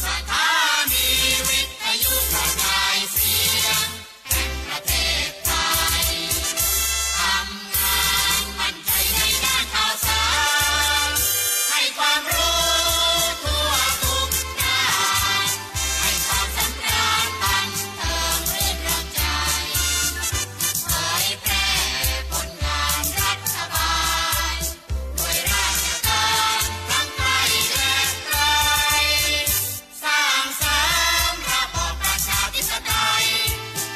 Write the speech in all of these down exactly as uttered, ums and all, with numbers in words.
สถานีวิทยุกระจายเสียงแห่งประเทศไทย ทำงานมั่นใจในด้านข่าวสาร ให้ความรู้ทั่วทุกด้าน ให้ความสำราญบันเทิงรื่นเริงใจ เผยแพร่ผลงานรัฐบาล ด้วยราชการทั้งใกล้และไกล สร้างเสริมระบอบประชาธิปไตย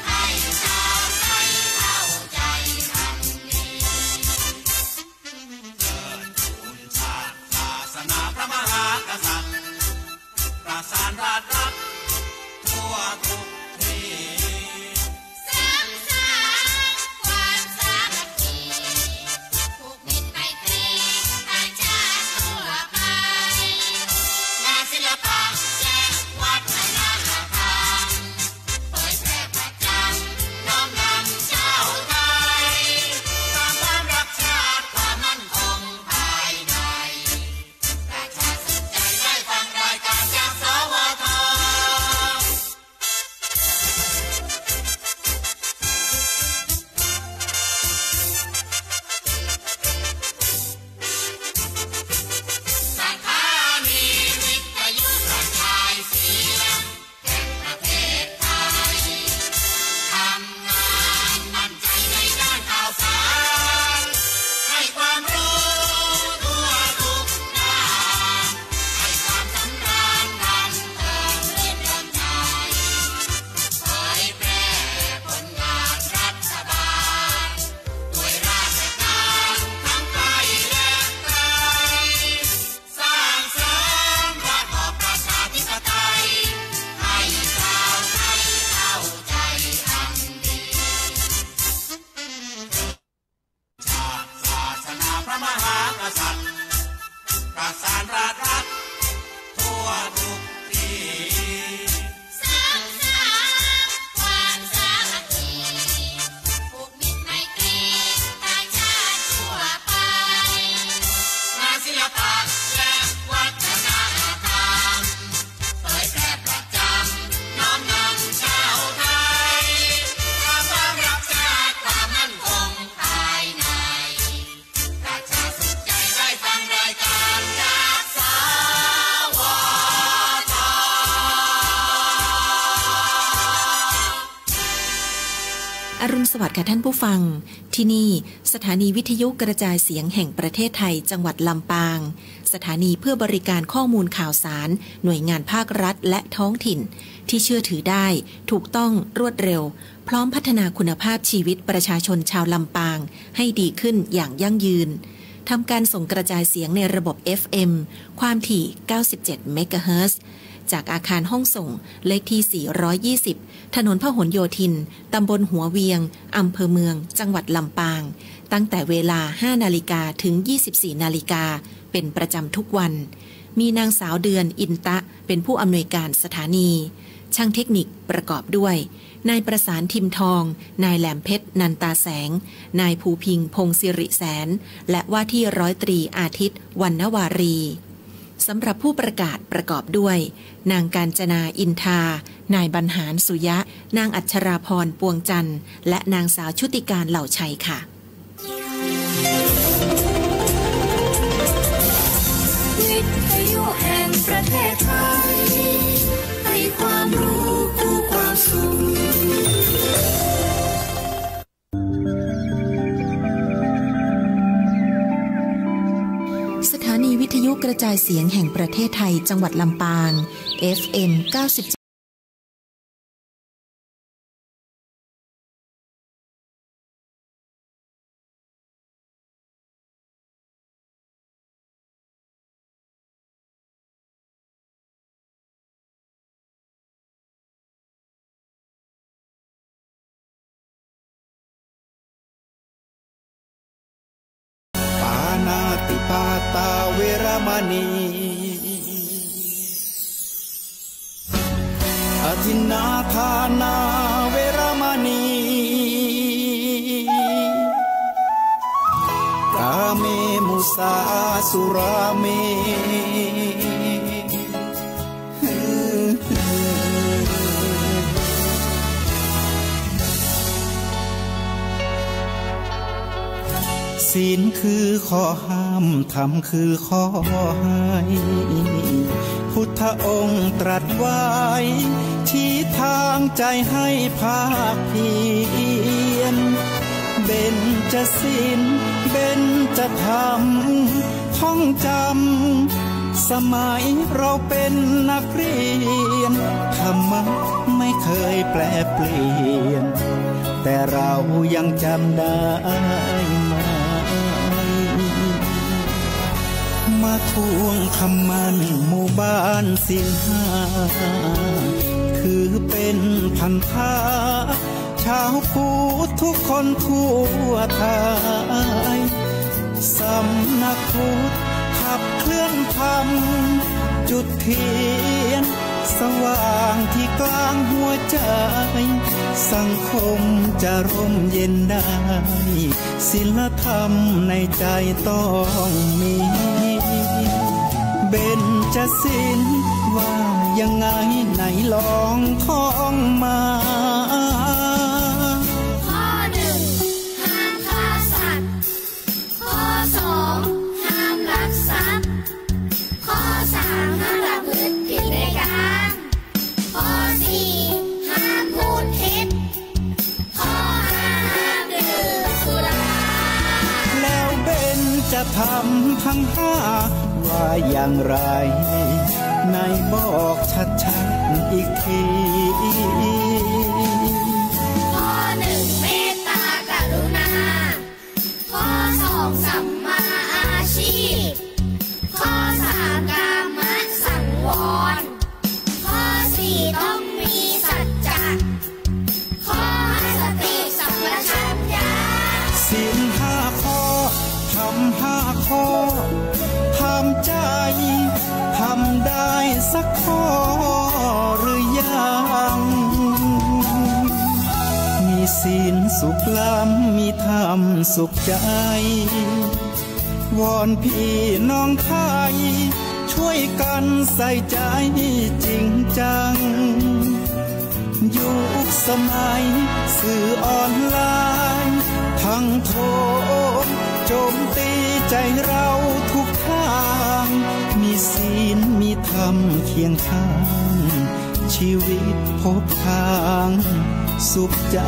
ให้ชาวไทยเข้าใจอันดี เชิดชูชาติศาสนาพระมหากษัตริย์ ประสานราษฎร์รัฐทั่วทุกที่ สร้างสรรค์ความสามัคคี ผูกมิตรไมตรีประชาทั่วไป งานศิลปะและวัฒนธรรม เผยแพร่ประจำน้อมนำชาวไทย สร้างความรักชาติความมั่นคงภายใน ประชาสนใจได้ฟังรายการจาก สวท. สถานีวิทยุกระจายเสียงแห่งประเทศไทย ทำงานมั่นใจในด้านข่าวสาร ให้ความรู้ทั่วทุกด้าน ให้ความสำราญบันเทิงรื่นเริงใจ เผยแพร่ผลงานรัฐบาล ด้วยราชการทั้งใกล้และไกล สร้างเสริมระบอบประชาธิปไตย ให้ชาวไทยเข้าใจอันดี ชาติศาสนาพระมหากษัตริย์ ประสานราษฎร์รัฐทั่วทุกที่ สร้างสรรค์ความสามัคคี ผูกมิตรไมตรีประชาทั่วไป งานศิลปะและวัฒนธรรม เผยแพร่ประจำน้อมนำชาวไทย สร้างความรักชาติความมั่นคงภายใน ประชาสุขใจได้ฟังรายการจาก สวท. อรุณสวัสดิ์ค่ะท่านผู้ฟัง ที่นี่สถานีวิทยุกระจายเสียงแห่งประเทศไทยจังหวัดลำปาง สถานีเพื่อบริการข้อมูลข่าวสารหน่วยงานภาครัฐและท้องถิ่น ที่เชื่อถือได้ ถูกต้อง รวดเร็ว พร้อมพัฒนาคุณภาพชีวิตประชาชนชาวลำปางให้ดีขึ้นอย่างยั่งยืน ทำการส่งกระจายเสียงในระบบ เอฟเอ็ม ความถี่ เก้าสิบเจ็ดเมกะเฮิรตซ์ จากอาคารห้องส่งเลขที่ สี่ร้อยยี่สิบ ถนนพหลโยธิน ตำบลหัวเวียง อำเภอเมือง จังหวัดลำปาง ตั้งแต่เวลา ห้านาฬิกา ถึง ยี่สิบสี่นาฬิกา เป็นประจำทุกวัน มีนางสาวเดือน อินตะ เป็นผู้อำนวยการสถานี ช่างเทคนิคประกอบด้วย นายประสาน ทิมทอง นายแหลมเพชร นันตาแสง นายภูพิงค์ พงศิริแสน และว่าที่ร้อยตรีอาทิตย์ วรรณวารี สำหรับผู้ประกาศประกอบด้วย นางกาญจนา อินทา นายบรรหาร สุยะ นางอัชราพร ปวงจันทร์ และนางสาวชุติการ เหล่าชัยค่ะ วิทยุแห่งประเทศไทย ให้ความรู้คู่ความสุข ทยุกระจายเสียงแห่งประเทศไทย จังหวัดลำปาง เอฟเอ็ม เก้าสิบเจ็ด ปาณาติปาตาเวระมะณี อทินนาทานาเวระมะณี กาเม มุสา สุราเม ศีลคือข้อห้าม ธรรมคือข้อให้ พุทธองค์ตรัสไว้ ชี้ทางใจให้ภาคเพียร เบญจศีล เบญจธรรม ท่องจำ สมัยเราเป็นนักเรียน ธรรมะไม่เคยแปรเปลี่ยน แต่เรายังจำได้ไหม มาทวงคำมั่นหมู่บ้านศีลห้า ถือเป็นพันธะ ชาวพุทธทุกคนทั่วไทย สำนักพุทธขับเคลื่อนธรรม จุดเทียนสว่างที่กลางหัวใจ สังคมจะร่มเย็นได้ ศีลธรรมในใจต้องมี เบญจศีลว่ายังไงไหนลองท่องมา ข้อหนึ่ง ห้ามฆ่าสัตว์ ข้อสอง ห้ามลักทรัพย์ ข้อสาม ห้ามประพฤติผิดในกาม ข้อสี่ ห้ามพูดเท็จ ข้อห้า ห้ามดื่มสุรา แล้วเบญจธรรมทั้งห้าว่าอย่างไร ไหนบอกชัดๆ อีกที ข้อหนึ่ง เมตตากรุณา ข้อสอง สัมมาอาชีพ ข้อสาม กามสังวร ข้อสี่ ต้องมีสัจจะ ข้อห้า สติสัมปชัญญะ ศีลห้าข้อ ธรรมห้าข้อ ถามใจ ทำได้สักข้อหรือยัง มีศีลสุขล้ำ มีธรรมสุขใจ วอนพี่น้องไทย ช่วยกันใส่ใจจริงจัง ยุคสมัยสื่อออนไลน์ ทั้งโถมโจมตีใจเราทุกทาง มีศีลมีธรรมเคียงข้าง ชีวิตพบทางสุขใจ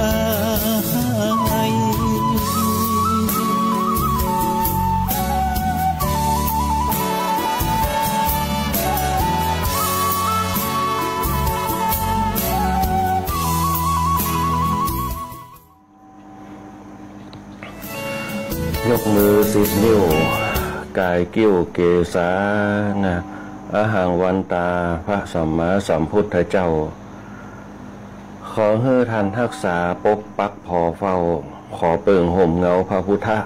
ยกมือสิบนิ้ว กายกิ้วเกสา นะ อะหังวันตา พระสัมมาสัมพุทธเจ้า ขอหื้อท่านฮักษาปกปักผ่อเฝ้า ขอเปิงห่มเงาพระพุทธะ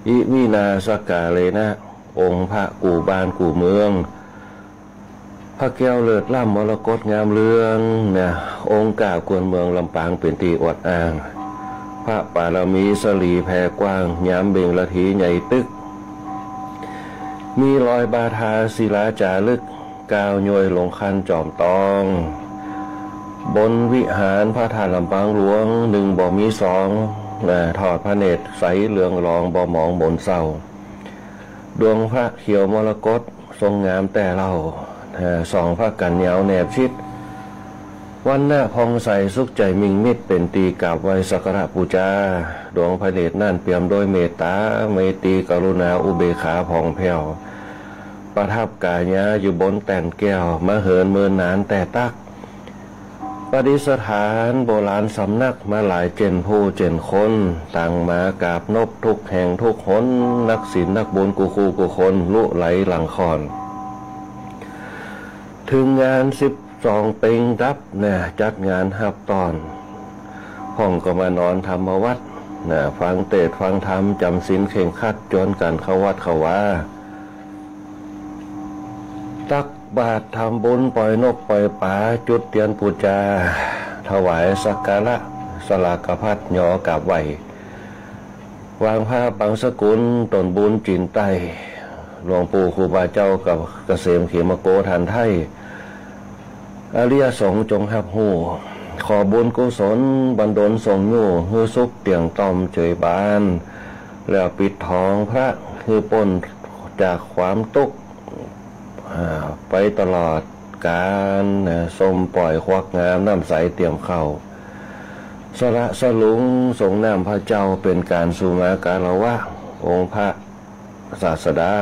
อิมินาสักกาเลนะ องค์พระกู้บ้านกู้เมือง พระแก้วเลิศล้ำมรกตงามเรืองนะ องค์ก้ากวนเมืองลำปางเป๋นตี้อวดอ้าง พระปารมีสะหลีแผ่กว้าง ยามเบ่งละทีใหญ่ตึก มีรอยบาทาศิลาจ๋ารึก ก้าวย้วยลงคันจอมตอง บนวิหารพระธาตุลำปางหลวง นึ่งบ่มีสอง นะ ทอดพระเนตรใสเหลืองรอง บ่หมองหม่นเศร้า ดวงพระเขียวมรกตทรงงามแต๊เล่า นะ ส่องพระกั๋นยาวแนบชิด วรรณะผ่องใสสุขใจ๋มิ่งมิด เป๋นตี้กราบไหว้สักการะปู๋จา ดวงพระเนตรนั้นเปี่ยมด้วยเมตต๋า ไมตรี กรุณา อุเบกขาผ่องแผ้ว ประทับก๋ายาอยู่บนแต้นแก้ว มาเหินเมินนานแต่ตั๊ก ประดิษฐานโบราณสำนักมาหลายเจ๋นผู้เจ๋นคน ตังมากราบนบทุกแห่งทุกหน นักศีลนักบุญกู้คู่กู้คน ลุไหลหลั่งค่อน เถิงงานสิบสองเป็งดับนะ จัดงานฮับต้อน พ่องก็มานอนธรรมวัตรนะ ฟังเตสน์ฟังธรรม จ๋ำศีลเคร่งครัด จวนกั๋นเข้าวัดเข้าวา ตักบาตรทำบุญ ป่อยนกป่อยป๋า จุดเตียนปู๋จา ถวายสักการะ สลากภัตตร์ หยอกราบไหว้ วางผ้าบังสกุล ต๋นบุญจีนใต้ หลวงปู่ครูบาเจ้ากับเกษมเขมโก ถ่านไท้ อริยสงฆ์จงฮับฮู้ ขอบุญกุศลบันดลส่งอยู่ หื้อสุขเตี้ยงต้อมเจยบาน แล้วปิดทองพระ หื้อป๊นจากความตุ๊กข์ อ่า ไปตลอดกาลนะ ส้มป่อยควักงาม น้ำใสเตี้ยมเข้า สละสลุงสรงน้ำพระเจ้า เป๋นก๋านสุมาคารวะ องค์พระศาสดา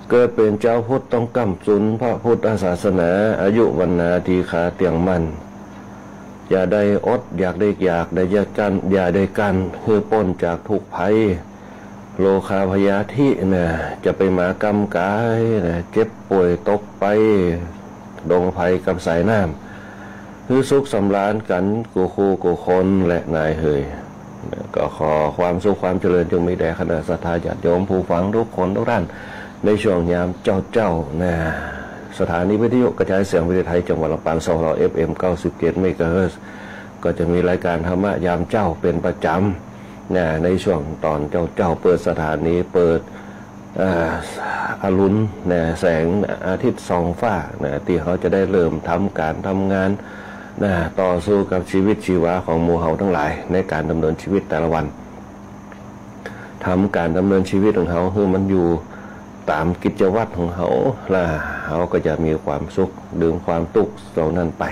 เกิดเป๋นจาวพุทธต้องก้ำจุนพระพุทธศาสนา อายุวรรณาทีฆาเตี้ยงมั่น อย่าได้อด อยากได้อยาก ได้ยากกั้น อย่าได้กั้น หื้อป๊นจากทุกข์ภัย โรคาพยาธินะ จะไปหมากำก๋ายนะ เจ็บป่วยตกไป ดงไพรกับสายน้ำ หื้อสุขสำราญกั๋นกู้คู่กู้คนแลนายเหย ก็ขอความสุขความเจริญจงมีแด่คณะศรัทธาญาติโยมผู้ฟังทุกคนทุกท่าน ในช่วงยามเจ๊าๆ นะ สถานีวิทยุกระจายเสียงประเทศไทยจังหวัดลำปาง สองร้อย เอฟเอ็ม เก้าสิบเจ็ด เมกะเฮิรตซ์ ก็จะมีรายการธรรมะยามเจ๊าเป๋นประจ๋ำ นะ ในช่วงต๋อนเจ๊าๆ เปิดสถานี เปิด อ่า อรุณ นะ แสงอาทิตย์ส่องฟ้า นะ ตี้เฮาจะได้เริ่มทำก๋านทำงาน นะ ต่อสู้กับชีวิตชีวาของหมู่เฮาตังหลาย ในก๋านดำเนินชีวิตแต่ละวัน ทำก๋านดำเนินชีวิตของเฮาหื้อมันอยู่ต๋ามกิจวัตรของเฮา ละเฮาก็จะมีความสุข ลืมความตุ๊กข์เหล่านั้นไป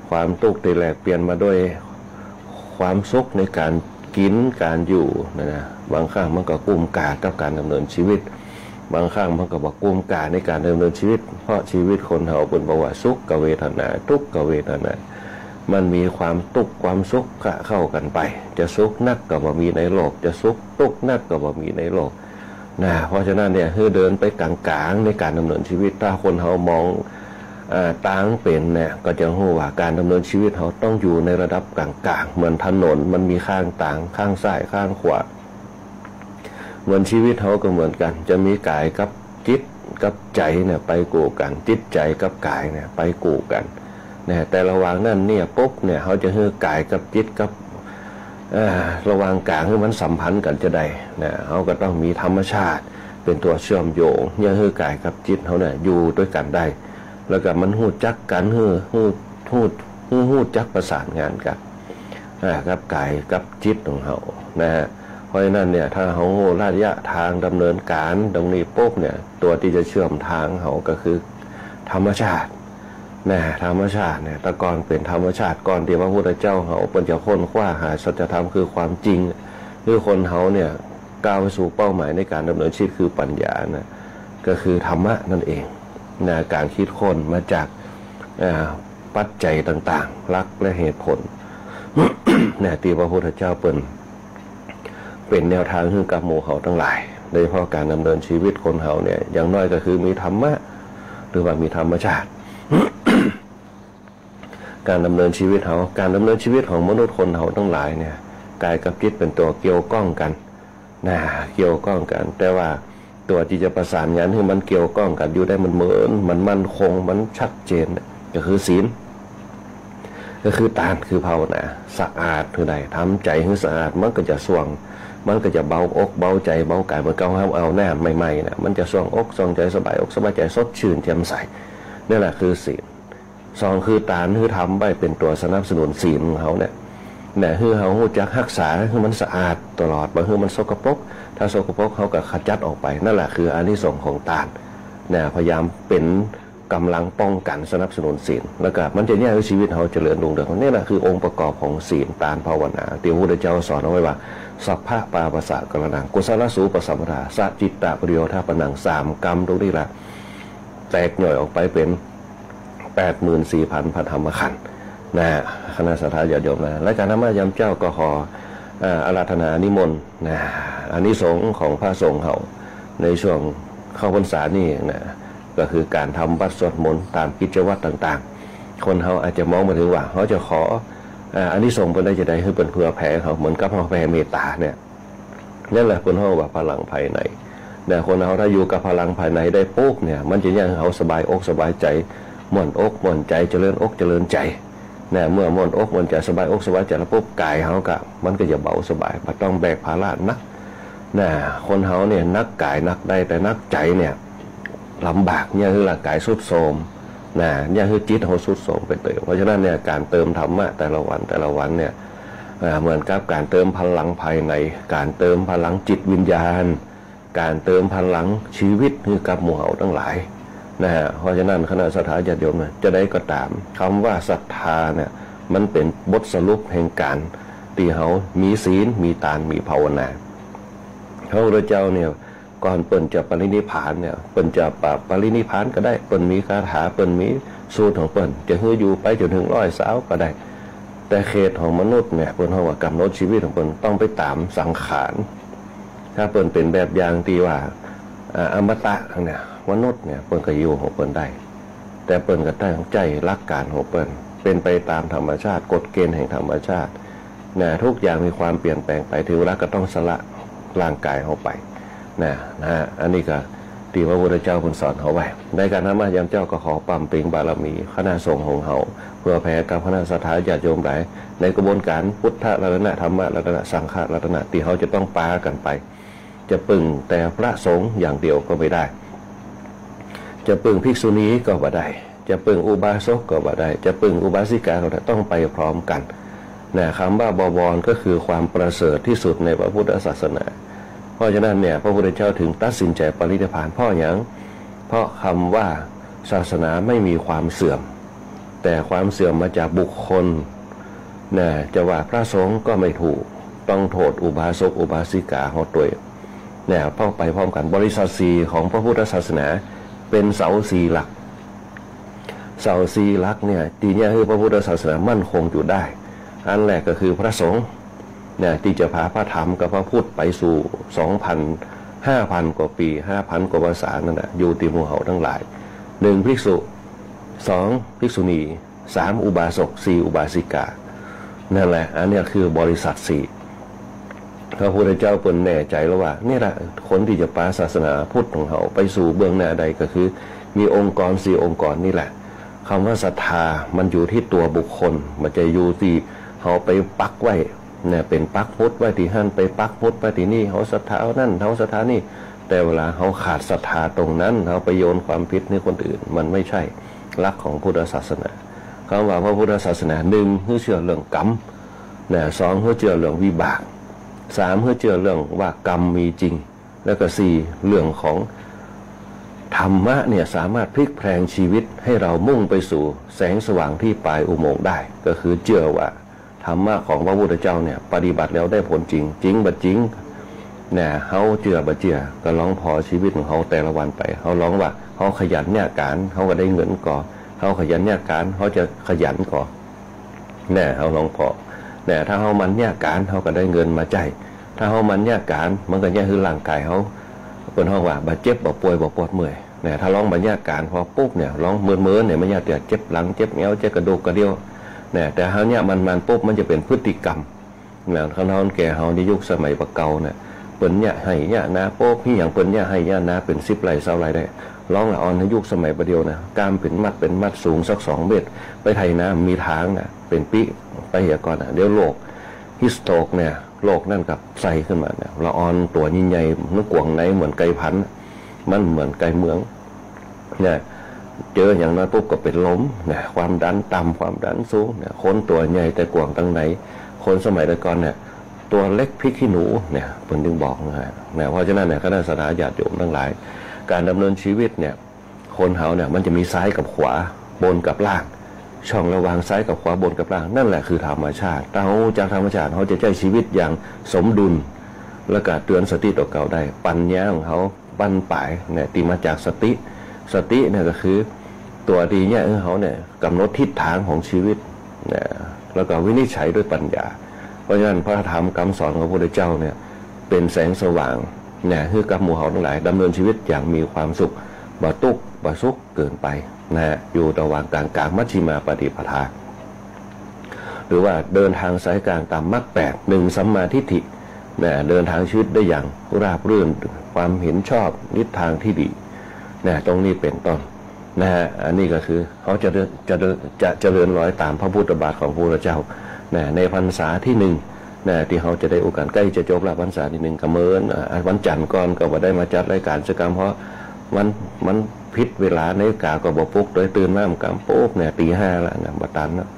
ความตุ๊กข์ตี้แลกเปลี่ยนมาด้วยความสุขในก๋านกิ๋นก๋านอยู่นะ นะ บางครั้งมันก็กุ้มก่ากับก๋านดำเนินชีวิต บางครั้งมันก็บ่กุ้มก่าในก๋านดำเนินชีวิต เพราะชีวิตคนเฮาเปิ้นบอกว่าสุขเวทนา ทุกขเวทนา มันมีความตุ๊กข์ความสุขคะเข้ากั๋นไป จะสุขนักก็บ่มีในโลก จะสุขตุ๊กข์นักก็บ่มีในโลก นะ เพราะฉะนั้นเนี่ย หื้อเดินไปก๋างๆ ในก๋านดำเนินชีวิต ถ้าคนเฮามอง อ่า ตางเป๋นเนี่ย ก็จะฮู้ว่าก๋านดำเนินชีวิตเฮาต้องอยู่ในระดับก๋างๆ เหมือนถนน มันมีข้างตาง ข้างซ้าย ข้างขวา เหมือนชีวิตเฮาก็เหมือนกั๋น จะมีก๋ายกับจิตกับใจ๋เนี่ยไปกู้กั๋น จิตใจ๋กับก๋ายเนี่ยไปกู้กั๋น นะ แต่ระหว่างนั้นเนี่ยปุ๊บเนี่ย เฮาจะหื้อก๋ายกับจิตกับ เอ่อ ระหว่างก๋างหื้อมันสัมพันธ์กั๋นจาใดนะ เฮาก็ต้องมีธรรมชาติเป๋นตั๋วเชื่อมโยง เยียะหื้อก๋ายกับจิตเฮาเนี่ยอยู่ตวยกั๋นได้ แล้วก็มันฮู้จักกั๋น ฮู้ ฮู้ ฮู้ ฮู้ ฮู้จักประสานงานกั๋น อ่า กับก๋ายกับจิตของเฮานะฮะ เพราะฉะนั้นเนี่ย ถ้าเฮาฮู้ระยะทางดำเนินก๋านตรงนี้ปุ๊บเนี่ย ตั๋วตี้จะเชื่อมทางเฮาก็คือธรรมชาติ นะ ธรรมชาติเนี่ย แต่ก่อนเป๋นธรรมชาติ ก่อนตี้พระพุทธเจ้าเฮาเปิ้นจะค้นคว้าหาสัจธรรมคือความจริง คือคนเฮาเนี่ยก้าวไปสู่เป้าหมายในก๋านดำเนินชีวิตคือปัญญานะ ก็คือธรรมะนั่นเองนะ ก๋านคิดค้นมาจาก อ่า ปัจจัยต่างๆ หลักและเหตุผล นะ ตี้พระพุทธเจ้าเปิ้น เป๋นแนวทางหื้อกับหมู่เฮาตังหลาย โดยเฉพาะก๋านดำเนินชีวิตคนเฮาเนี่ย อย่างน้อยก็คือมีธรรมะ หรือว่ามีธรรมชาติ ก๋านดำเนินชีวิตเฮา ก๋านดำเนินชีวิตของมนุษย์คนเฮาตังหลายเนี่ย ก๋ายกับจิตเป๋นตั๋วเกี่ยวก้องกั๋น นะ เกี่ยวก้องกั๋น แต่ว่าตั๋วตี้จะประสานงานหื้อมันเกี่ยวก้องกั๋นอยู่ได้ มันเหมือน มันมั่นคง มันชัดเจนเนี่ย ก็คือศีล ก็คือตาน คือภาวนา สะอาดหื้อได้ ทำใจ๋หื้อสะอาด มันก็จะส่วง มันก็จะเบาอกเบาใจ๋ เบาก๋าย เหมือนกับเฮาเอาน้ำใหม่ๆ นะ มันจะส่วงอกส่วงใจ๋ สบายอกสบายใจ๋ สดชื่นแจ่มใส นั่นแหละคือศีล สองคือตาน หื้อทำไว้เป๋นตั๋วสนับสนุนศีลของเฮาเนี่ย นะ หื้อเฮาฮู้จักฮักษาหื้อมันสะอาดตลอด บ่หื้อมันสกปรก ถ้าสกปรกเฮาก็ขจัดออกไป นั่นแหละคืออานิสงส์ของตาน นะ พยายามเป๋นก๋ำลังป้องกั๋นสนับสนุนศีล แล้วก็มันจะเยียะหื้อชีวิตเฮาเจริญรุ่งเรือง นี่แหละคือองค์ประกอบของศีล ตาน ภาวนา ตี้พระพุทธเจ้าสอนเอาไว้ว่า สัพพะปาปัสสะกะระณัง กุศลสูปสัมปทา สะจิตตะปริโยธาปะหนัง สามกำตรงนี้แหละ แตกย่อยออกไปเป๋น แปดหมื่นสี่พันพระธรรมขันธ์ นะ คณะศรัทธาญาติโยมนะ รายการธรรมะยามเจ๊าก็ขอ อ่า อาราธนานิมนต์ นะ อานิสงส์ของพระสงฆ์เฮา ในช่วงเข้าพรรษานี่นะ ก็คือก๋านทำวัตรสวดมนต์ต๋ามกิจวัตรต่างๆ คนเฮาอาจจะมองบ่เถิงว่า เฮาจะขอ อ่า อานิสงส์เปิ้นได้จาใด หื้อเปิ้นเผื่อแผ่เฮา เหมือนกับเฮาแผ่เมตต๋าเนี่ย นั่นแหละเปิ้นฮ้องว่าพลังภายใน นะ คนเฮาถ้าอยู่กับพลังภายในได้ปุ๊บเนี่ย มันจะเยียะหื้อเฮาสบายอกสบายใจ๋ ม่วนอกม่วนใจ๋ เจริญอกเจริญใจ๋ นะ เมื่อม่วนอกม่วนใจ๋ สบายอกสบายใจ๋แล้วปุ๊บ ก๋ายเฮาก็ มันก็จะเบาสบาย บ่ต้องแบกภาระหนัก นะ คนเฮาเนี่ยหนักก๋ายหนักใด แต่หนักใจ๋เนี่ยลำบาก เยียะหื้อร่างก๋ายทรุดโทรม นะ เยียะหื้อจิตเฮาทรุดโทรมไปเติม เพราะฉะนั้นเนี่ย ก๋านเติมธรรมะแต่ละวันแต่ละวันเนี่ย อ่า เหมือนกับก๋านเติมพลังภายใน ก๋านเติมพลังจิตวิญญาณ ก๋านเติมพลังชีวิตหื้อกับหมู่เฮาตังหลาย นะฮะ เพราะฉะนั้นคณะศรัทธาญาติโยมนะ จาใดก็ต๋าม กำว่าศรัทธาเนี่ย มันเป๋นบทสรุปแห่งก๋านตี้เฮามีศีล มีตาน มีภาวนา พระพุทธเจ้าเนี่ย ก่อนเปิ้นจะปรินิพพานเนี่ย เปิ้นจะปะ ปรินิพพานก็ได้ เปิ้นมีคาถา เปิ้นมีสูตรของเปิ้น จะหื้ออยู่ไปจ๋นเถิงร้อยซาวก็ได้ แต่เขตของมนุษย์เนี่ย เปิ้นฮ้องว่ากำหนดชีวิตของเปิ้นต้องไปต๋ามสังขาร ถ้าเปิ้นเป๋นแบบอย่างตี้ว่า อ่า อมตะเนี่ย มนุษย์เนี่ย เปิ้นก็อยู่ของเปิ้นได้ แต่เปิ้นก็ต้องใจ๊หลักก๋านของเปิ้น เป๋นไปต๋ามธรรมชาติ กฎเกณฑ์แห่งธรรมชาติ นะ ทุกอย่างมีความเปลี่ยนแปลงไป เถิงเวลาก็ต้องสละร่างก๋ายเฮาไป นะ นะฮะ อันนี้ก็ตี้พระพุทธเจ้าเปิ้นสอนเฮาไว้ รายการธรรมะยามเจ๊าก็ขอปำเพ็ญบารมีคณะสงฆ์ของเฮา เผื่อแผ่กับคณะศรัทธาญาติโยมหลาย ในกระบวนการพุทธรัตนะ ธรรมรัตนะ สังฆรัตนะ ตี้เฮาจะต้องปากั๋นไป จะปึ้งแต่พระสงฆ์อย่างเดียวก็ไม่ได้ จะปึ้งภิกษุณีก็บ่ได้ จะปึ้งอุบาสกก็บ่ได้ จะปึ้งอุบาสิกาก็บ่ได้ ต้องไปพร้อมกั๋น นะ กำว่าบวรก็คือความประเสริฐที่สุดในพระพุทธศาสนา เพราะฉะนั้นเนี่ย พระพุทธเจ้าเถิงตัดสินใจ๋ปรินิพพาน เพราะหยัง เพราะกำว่าศาสนาไม่มีความเสื่อม แต่ความเสื่อมมาจากบุคคล นะ จะว่าพระสงฆ์ก็ไม่ถูก ต้องโทษอุบาสกอุบาสิกาเฮาตวย เนี่ย เพราะไปพร้อมกั๋น บริษัทสี่ของพระพุทธศาสนา เป๋นเสาสี่หลัก เสาสี่หลักเนี่ย ตี้เยียะหื้อพระพุทธศาสนามั่นคงอยู่ได้ อันแรกก็คือพระสงฆ์ เนี่ย ตี้จะพาพระธรรมกับพระพุทธไปสู่สองพัน ห้าพันกว่าปี๋ ห้าพันกว่าพรรษานั่นน่ะ อยู่ตี้หมู่เฮาตังหลาย หนึ่งภิกษุ สองภิกษุณี สามอุบาสก สี่อุบาสิกา นั่นแหละ อันเนี้ยคือบริษัทสี่ พระพุทธเจ้าเปิ้นแน่ใจ๋แล้วว่า นี่แหละ คนตี้จะปาศาสนาพุทธของเฮาไปสู่เบื้องหน้าได้ก็คือ มีองค์กรสี่องค์กรนี่แหละ กำว่าศรัทธามันอยู่ตี้ตัวบุคคล บ่ใจ้อยู่ตี้เฮาไปปักไว้ เนี่ย เป๋นปักหมุดไว้ตี้หั้น ไปปักหมุดไว้ตี้นี่ เฮาศรัทธาอันนั้น เฮาศรัทธานี่ แต่เวลาเฮาขาดศรัทธาตรงนั้น เฮาไปโยนความผิดหื้อคนอื่น มันไม่ใช่หลักของพุทธศาสนา กำว่าพระพุทธศาสนา หนึ่ง หื้อเจื้อเรื่องกรรม นะ สอง หื้อเจื้อเรื่องวิบาก สาม หื้อเจื้อเรื่องว่ากรรมมีจริง แล้วก็ สี่ เรื่องของธรรมะเนี่ยสามารถพลิกแปลงชีวิตให้เรามุ่งไปสู่แสงสว่างที่ปลายอุโมงค์ได้ ก็คือเจื้อว่าธรรมะของพระพุทธเจ้าเนี่ยปฏิบัติแล้วได้ผลจริง จริงบ่จริง นะ เฮาเจื้อบ่เจื้อ ก็ลองผ่อชีวิตของเฮาแต่ละวันไป เฮาลองว่า เฮาขยันเยียะก๋าน เฮาก็ได้เงินก่อ เฮาขยันเยียะก๋าน เฮาจะขยันก่อ แน่ เฮาลองผ่อ แน่ ถ้าเฮาหมั่นเยียะก๋าน เฮาก็ได้เงินมาใจ๊ ถ้าเฮาหมั่นเยียะก๋าน มันก็เยียะหื้อร่างก๋ายเฮา เปิ้นฮ้องว่า บ่เจ็บ บ่ป่วย บ่ปวดเมื่อย แน่ ถ้าลองบ่เยียะก๋าน ผ่อปุ๊บเนี่ย ลองเมินๆ เนี่ย มันเยียะแต่เจ็บหลัง เจ็บแอ้ว เจ็บกระดูกกระเดี่ยว แน่ แต่เฮาเยียะหมั่นๆ ปุ๊บ มันจะเป๋นพฤติกรรม นะ คันเฒ่าแก่เฮาในยุคสมัยบ่าเก่าเนี่ย เปิ้นเยียะไฮ่เยียะนา โป๊ะ มีหยังเปิ้นเยียะไฮ่เยียะนาเป๋นสิบไร่ซาวไร่ได้ ลองละอ่อนในยุคสมัยบ่าเดี่ยวนะ ก้ามเป๋นมัดเป๋นมัดสูงสักสองเมตร ไปไถนามีตางนะ เป๋นปิ๊ไปเหียก่อนนะ เดี๋ยวโรคฮีทสโตรกเนี่ย โรคนั่นก็ใส่ขึ้นมาเนี่ย ละอ่อนตั๋วใหญ่ๆ นึกกวางในเหมือนไก่พันธุ์ มันเหมือนไก่เมือง เนี่ย เจออย่างน้อยปุ๊บก็เป๋นลม เนี่ย ความดันต่ำ ความดันสูง เนี่ย คนตั๋วใหญ่แต่กวางตังใน คนสมัยแต่ก่อนเนี่ย ตั๋วเล็กพริกขี้หนู เนี่ย เปิ้นจึงบอกนะฮะ เนี่ย เพราะฉะนั้นเนี่ย คณะศรัทธาญาติโยมตังหลาย ก๋านดำเนินชีวิตเนี่ย คนเฮาเนี่ย มันจะมีซ้ายกับขวา บนกับล่าง ช่องระหว่างซ้ายกับขวา บนกับล่าง นั่นแหละคือธรรมชาติ ถ้าเฮาฮู้จักธรรมชาติ เฮาจะใจ๊ชีวิตอย่างสมดุล แล้วก็เตือนสติตั๋วเก่าได้ ปัญญาของเฮาบั้นป๋ายเนี่ย ตี้มาจากสติ สติเนี่ยก็คือตั๋วตี้เยียะหื้อเฮาเนี่ยก๋ำหนดทิศตางของชีวิตนะ แล้วก็วินิจฉัยด้วยปัญญา เพราะฉะนั้นพระธรรมกำสอนของพระพุทธเจ้าเนี่ยเป๋นแสงสว่างนะ หื้อกับหมู่เฮาตังหลายดำเนินชีวิตอย่างมีความสุข บ่ตุ๊กข์บ่สุขเกินไปนะ อยู่ระหว่างกลางๆ มัชฌิมาปฏิปทา หรือว่าเดินทางสายกลางต๋ามมรรคแปด หนึ่งสัมมาทิฏฐินะ เดินทางชีวิตได้อย่างราบรื่น ความเห็นชอบ ทิศตางตี้ดีนะ ตรงนี้เป๋นต้นนะฮะ อันนี้ก็คือเฮาจะเดิน จะเดิน จะเจริญรอยต๋ามพระพุทธบาทของพระพุทธเจ้านะ ในพรรษาตี้หนึ่งนะ ตี้เฮาจะได้โอกาส ใก้จะจบละพรรษาตี้หนึ่ง ก็เหมือน อ่า วันจันทร์ก่อนก็บ่ได้มาจัดรายก๋านสักกำ เพราะวัน วันผิดเวลา นาฬิกาก็บ่ปลุก โดยตื่นมามันกำปุ๊บเนี่ย ตีห้าละนะ บ่ตันละ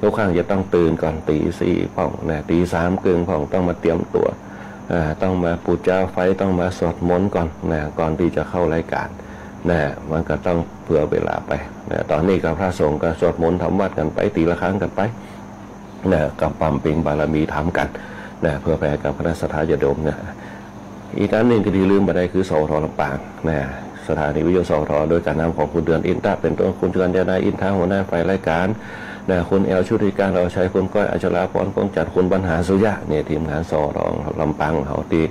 ทุกครั้งจะต้องตื่นก่อน ตีสี่พ่องนะ ตีสามเกิ่งพ่อง ต้องมาเตรียมตั๋ว อ่า ต้องมาปู๋จาไฟ ต้องมาสวดมนต์ก่อนนะ ก่อนตี้จะเข้ารายก๋านนะ มันก็ต้องเผื่อเวลาไปนะ ต๋อนนี้ก็พระสงฆ์ก็สวดมนต์ทำวัตรกั๋นไป ตีละครั้งกั๋นไปนะ ก็บำเพ็ญบารมีธรรมกั๋นนะ เผื่อแผ่กับคณะศรัทธาญาติโยมนะ อีกอันหนึ่งก็ตี้ลืมบ่ได้คือ สวท ลำปางนะ สถานีวิทยุ สวท โดยก๋านนำของคุณเดือนอินทะ เป๋นต้น คุณกัญญาณา อินทะ หัวหน้าฝ่ายรายก๋านนะ คุณแอล ชุติการ เหล่าชัย คุณก้อย อัชราพร กงจันทร์ คุณบรรหาร สุยะ เนี่ย ทีมงาน สวท ลำปางของเฮาตี้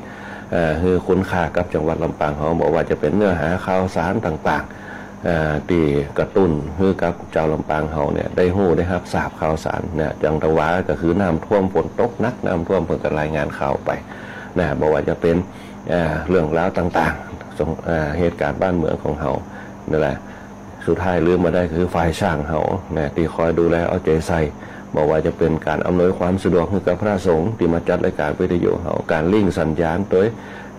เอ่อ หื้อคุณค่ากับจังหวัดลำปางของเฮา บ่ว่าจะเป๋นเนื้อหาข่าวสารต่างๆ เอ่อ ตี้กระตุ้นหื้อกับจาวลำปางเฮาเนี่ยได้ฮู้ได้ฮับทราบข่าวสารเนี่ย อย่างตะหวาก็คือน้ำท่วม ฝนตกหนัก น้ำท่วม เปิ้นก็รายงานข่าวไปนะ บ่ว่าจะเป๋น อ่า เรื่องราวต่างๆ สง- อ่า เหตุก๋ารณ์บ้านเมืองของเฮานั่นแหละ สุดท้ายลืมบ่ได้คือฝ่ายช่างเฮานะ ตี้คอยดูแลเอาใจ๋ใส่ บ่ว่าจะเป๋นก๋านอำนวยความสะดวกหื้อกับพระสงฆ์ตี้มาจัดรายก๋านวิทยุเฮา ก๋านลิงก์สัญญาณ โดย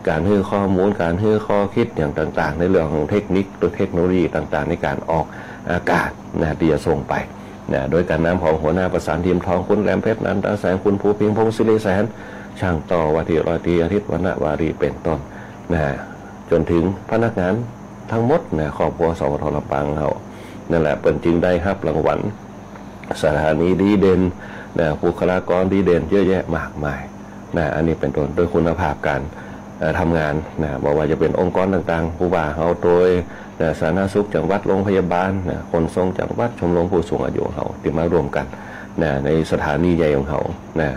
ก๋านหื้อข้อมูล ก๋านหื้อข้อคิดอย่างต่างๆ ในเรื่องของเทคนิค โดยเทคโนโลยีต่างๆ ในก๋านออกอากาศนะ ตี้จะส่งไปนะ โดยก๋านนำของหัวหน้าประสานทีมทอง คุณแหลมเพชร นันทแสง คุณภูพิงค์ พงศิริแสน ช่างต่อว่าตี้ร้อยตรีอาทิตย์ วรรณวารี เป๋นต้นนะ จ๋นเถิงพนักงานตังหมดนะ ครอบครัว สวท ลำปางเฮา นั่นแหละ เปิ้นจึงได้ฮับรางวัลสถานีดีเด่นนะ บุคลากรดีเด่นเยอะแยะมากมายนะ อันนี้เป๋นต้น โดยคุณภาพก๋าน เอ่อ ทำงานนะ บ่ว่าจะเป๋นองค์กรต่างๆ ผู้ว่าเฮา โดยนะ สาธารณสุขจังหวัด โรงพยาบาลนะ ขนส่งจังหวัด ชมรมผู้สูงอายุเฮา ตี้มาร่วมกั๋นนะ ในสถานีใหญ่ของเฮานะ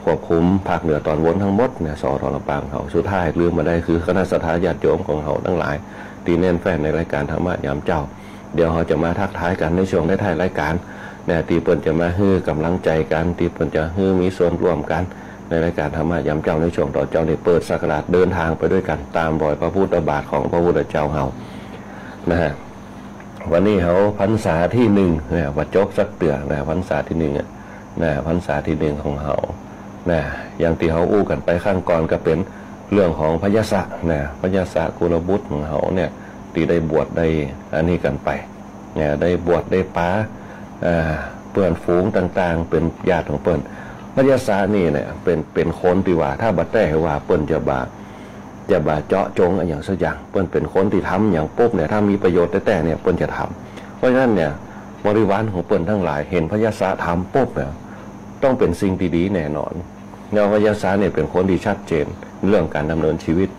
ควบคุมภาคเหนือต๋อนบนตังหมดนะ สวท ลำปางเฮา สุดท้ายลืมบ่ได้คือคณะศรัทธาญาติโยมของเฮาตังหลาย ตี้แน่นแฟ้นในรายก๋านธรรมะยามเจ๊า เดี๋ยวเฮาจะมาทักทายกั๋นในช่วงท้ายๆ รายก๋านนะ ตี้เปิ้นจะมาหื้อก๋ำลังใจ๋กั๋น ตี้เปิ้นจะหื้อมีส่วนร่วมกั๋นในรายก๋านธรรมะยามเจ๊า ในช่วงต๋อนเจ๊านี้ เปิดศักราชเดินทางไปด้วยกั๋น ต๋ามรอยพระพุทธบาทของพระพุทธเจ้าเฮานะฮะ วันนี้เฮาพรรษาตี้หนึ่งนะ บ่จบสักเตื้อนะ พรรษาตี้หนึ่งอะนะ พรรษาตี้หนึ่งของเฮานะ อย่างตี้เฮาอู้กั๋นไปครั้งก่อนก็เป๋นเรื่องของพยาสะนะ พยาสะกุลบุตรของเฮาเนี่ย ตี้ได้บวชได้อันนี้กั๋นไปนะ ได้บวชได้ปา เอ่อ เปื้อนฝูงต่างๆ เป๋นญาติของเปิ้น พยาสะนี่เนี่ยเป๋น เป๋นคนตี้ว่า ถ้าบ่แต๊ว่าเปิ้นจะบ่า จะบ่าเจาะจงอะหยังสักอย่าง เปิ้นเป๋นคนตี้ทำหยังปุ๊บเนี่ย ถ้ามีประโยชน์แต๊ๆ เนี่ย เปิ้นจะทำ เพราะฉะนั้นเนี่ย บริวารของเปิ้นตังหลายหันพยาสะทำปุ๊บเนี่ย ต้องเป๋นสิ่งตี้ดีแน่นอน แล้วพยาสะเนี่ยเป๋นคนตี้ชัดเจนเรื่องก๋านดำเนินชีวิต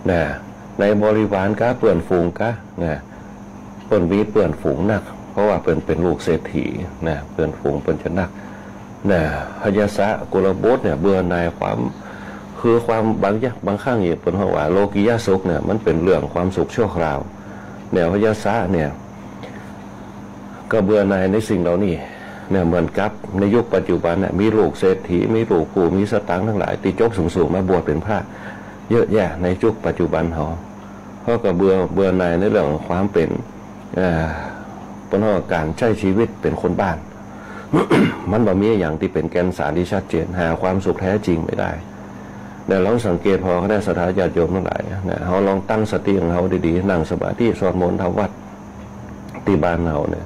นะ ในบริวารกา เปื้อนฝูงกานะ เปิ้นมีเปื้อนฝูงนัก เพราะว่าเปิ้นเป๋นลูกเศรษฐีนะ เปื้อนฝูงเปิ้นจะนักนะ พยาสะกุลบุตรเนี่ยเบื่อหน่ายความ คือความบางอย่าง บางครั้งเนี่ยเปิ้นฮ้องว่าโลกิยสุขเนี่ย มันเป๋นเรื่องความสุขชั่วคราว แนวพยาสะเนี่ย ก็เบื่อหน่ายในสิ่งเหล่านี้เนี่ย เหมือนกับในยุคปัจจุบันเนี่ย มีลูกเศรษฐี มีลูกผู้มีสตางค์ตังหลาย ตี้จบสูงๆ มาบวชเป๋นพระเยอะแยะในยุคปัจจุบันเฮา เฮาก็เบื่อ เบื่อหน่ายในเรื่องของความเป๋น เอ่อ เปิ้นฮ้องว่าก๋านใจ๊ชีวิตเป๋นคนบ้าน มันบ่มีอะหยังตี้เป๋นแก่นสารตี้ชัดเจน หาความสุขแท้จริงไม่ได้ แต่ลองสังเกตผ่อคณะศรัทธาญาติโยมตังหลายนะ เฮาลองตั้งสติของเฮาดีๆ นั่งสมาธิ สวดมนต์ ทำวัตร ตี้บ้านเฮาเนี่ย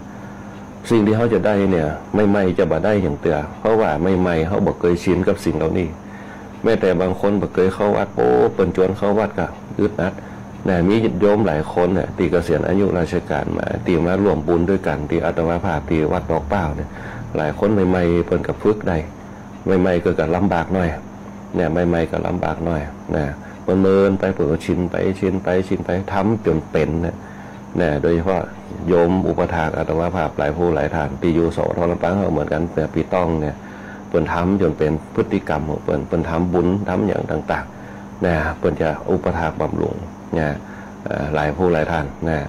สิ่งตี้เฮาจะได้เนี่ย ใหม่ๆ จะบ่ได้หยังเตื้อ เพราะว่าใหม่ๆ เฮาบ่เกยชินกับสิ่งเหล่านี้ แม้แต่บางคนบ่เกยเข้าวัด โอ้ เปิ้นจวนเข้าวัดก็อึดอัด นะ มีโยมหลายคนเนี่ย ตี้เกษียณอายุราชการมา ตี้มาร่วมบุญตวยกั๋น ตี้อาตมาภาพ ตี้วัดดอกเปล้าเนี่ย หลายคนใหม่ๆ เปิ้นก็ฝึกได้ ใหม่ๆ ก็ ก็ลำบากหน่อย เนี่ย ใหม่ๆ ก็ลำบากหน่อย นะ เปิ้นเมินไป เปิ้นก็ชินไป ชินไป ชินไป ทำจ๋นเป๋นเนี่ย นะ โดยเฉพาะโยมอุปัฏฐากอาตมาภาพหลายผู้หลายท่าน ตี้อยู่ สวท ลำปางก็เหมือนกั๋น แต่ปี้ต้องเนี่ย เปิ้นทำจ๋นเป๋นพฤติกรรมของเปิ้น เปิ้นทำบุญ ทำหยังต่างๆ นะ เปิ้นจะอุปัฏฐากบำรุง นะ เอ่อ หลายผู้หลายท่าน นะ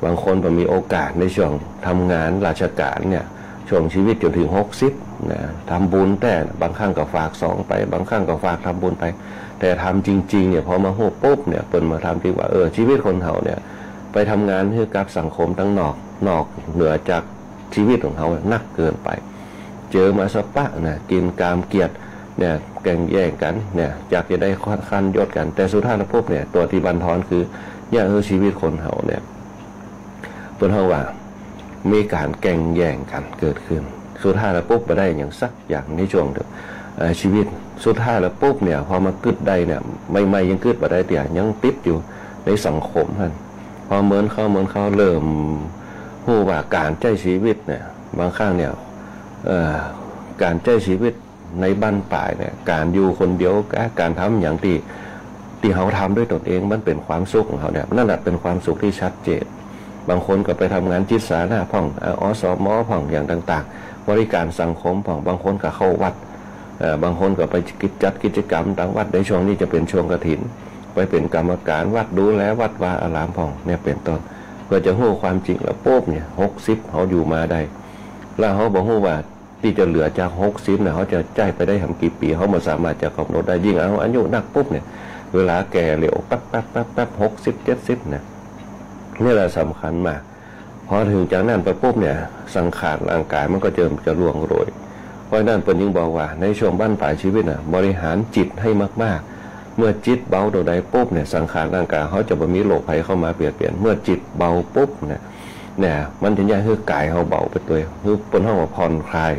บางคนบ่มีโอกาสในช่วงทำงานราชการเนี่ย ช่วงชีวิตจ๋นเถิงหกสิบ นะ ทำบุญแต๊ บางครั้งก็ฝากซองไป บางครั้งก็ฝากทำบุญไป แต่ทำจริงๆ เนี่ย พอมาฮู้ปุ๊บเนี่ย เปิ้นมาทำจริงว่า เออ ชีวิตคนเฮาเนี่ย ไปทำงานหื้อกับสังคมตังนอก นอกเหนือจากชีวิตของเฮานักเกินไป เจอมาสะปะนะ กิ๋นก๋ามเกียรติเนี่ย แก่งแย่งกั๋นเนี่ย อยากจะได้ขั้นยศกั๋น แต่สุดท้ายแล้วปุ๊บเนี่ย ตั๋วตี้บั่นทอนคือ เยียะหื้อชีวิตคนเฮาเนี่ย เปิ้นฮ้องว่า มีก๋านแก่งแย่งกั๋นเกิดขึ้น สุดท้ายแล้วปุ๊บ บ่ได้หยังสักอย่างในช่วงเดียว เอ่อ ชีวิต สุดท้ายแล้วปุ๊บเนี่ย พอมากึ๊ดได้เนี่ย ใหม่ๆ ยังกึ๊ดบ่ได้เตื้อ ยังติดอยู่ในสังคมหั้น พอเมินเข้า เมินเข้า เริ่มฮู้ว่าก๋านใจ๊ชีวิตเนี่ย บางครั้งเนี่ย เอ่อ ก๋านใจ๊ชีวิตในบั้นปลายเนี่ย ก๋านอยู่คนเดียวกา ก๋านทำหยังตี้ ตี้เฮาทำตวยตนเอง มันเป๋นความสุขของเฮาเนี่ย นั่นแหละเป๋นความสุขตี้ชัดเจน บางคนก็ไปทำงานจิตอาสาพ่อง เอ่อ อสม พ่อง อย่างต่างๆ บริการสังคมพ่อง บางคนก็เข้าวัด เอ่อ บางคนก็ไปกิจ จัดกิจกรรมตางวัด ในช่วงนี้จะเป๋นช่วงกฐิน ไปเป๋นกรรมการวัด ดูแลวัดวาอารามพ่อง เนี่ยเป๋นต้น เปื้อจะฮู้ความจริงแล้วปุ๊บเนี่ย หกสิบ เฮาอยู่มาได้ แล้วเฮาบ่ฮู้ว่า ตี้จะเหลือจากหกสิบเนี่ย เฮาจะใจ๊ไปได้แหมกี่ปี๋ เฮาบ่สามารถจะก๋ำหนดได้ ยิ่งเฮาอายุนักปุ๊บเนี่ย เวลาแก่เร็ว แป๊บๆๆๆ หกสิบ เจ็ดสิบ เนี่ย นี่แหละสำคัญมาก พอเถิงจากนั้นไปปุ๊บเนี่ย สังขารร่างก๋ายมันก็จะ จะร่วงโรย เพราะฉะนั้นเปิ้นจึงบอกว่า ในช่วงบั้นปลายชีวิตน่ะ บริหารจิตหื้อมากๆ เมื่อจิตเบาตรงใดปุ๊บเนี่ย สังขารร่างก๋ายเฮาจะบ่มีโรคภัยเข้ามาเบียดเบียน เมื่อจิตเบาปุ๊บเนี่ย เนี่ย มันจะเยียะหื้อก๋ายเฮาเบาไปตวย หื้อเปิ้นฮ้องว่าผ่อนคลาย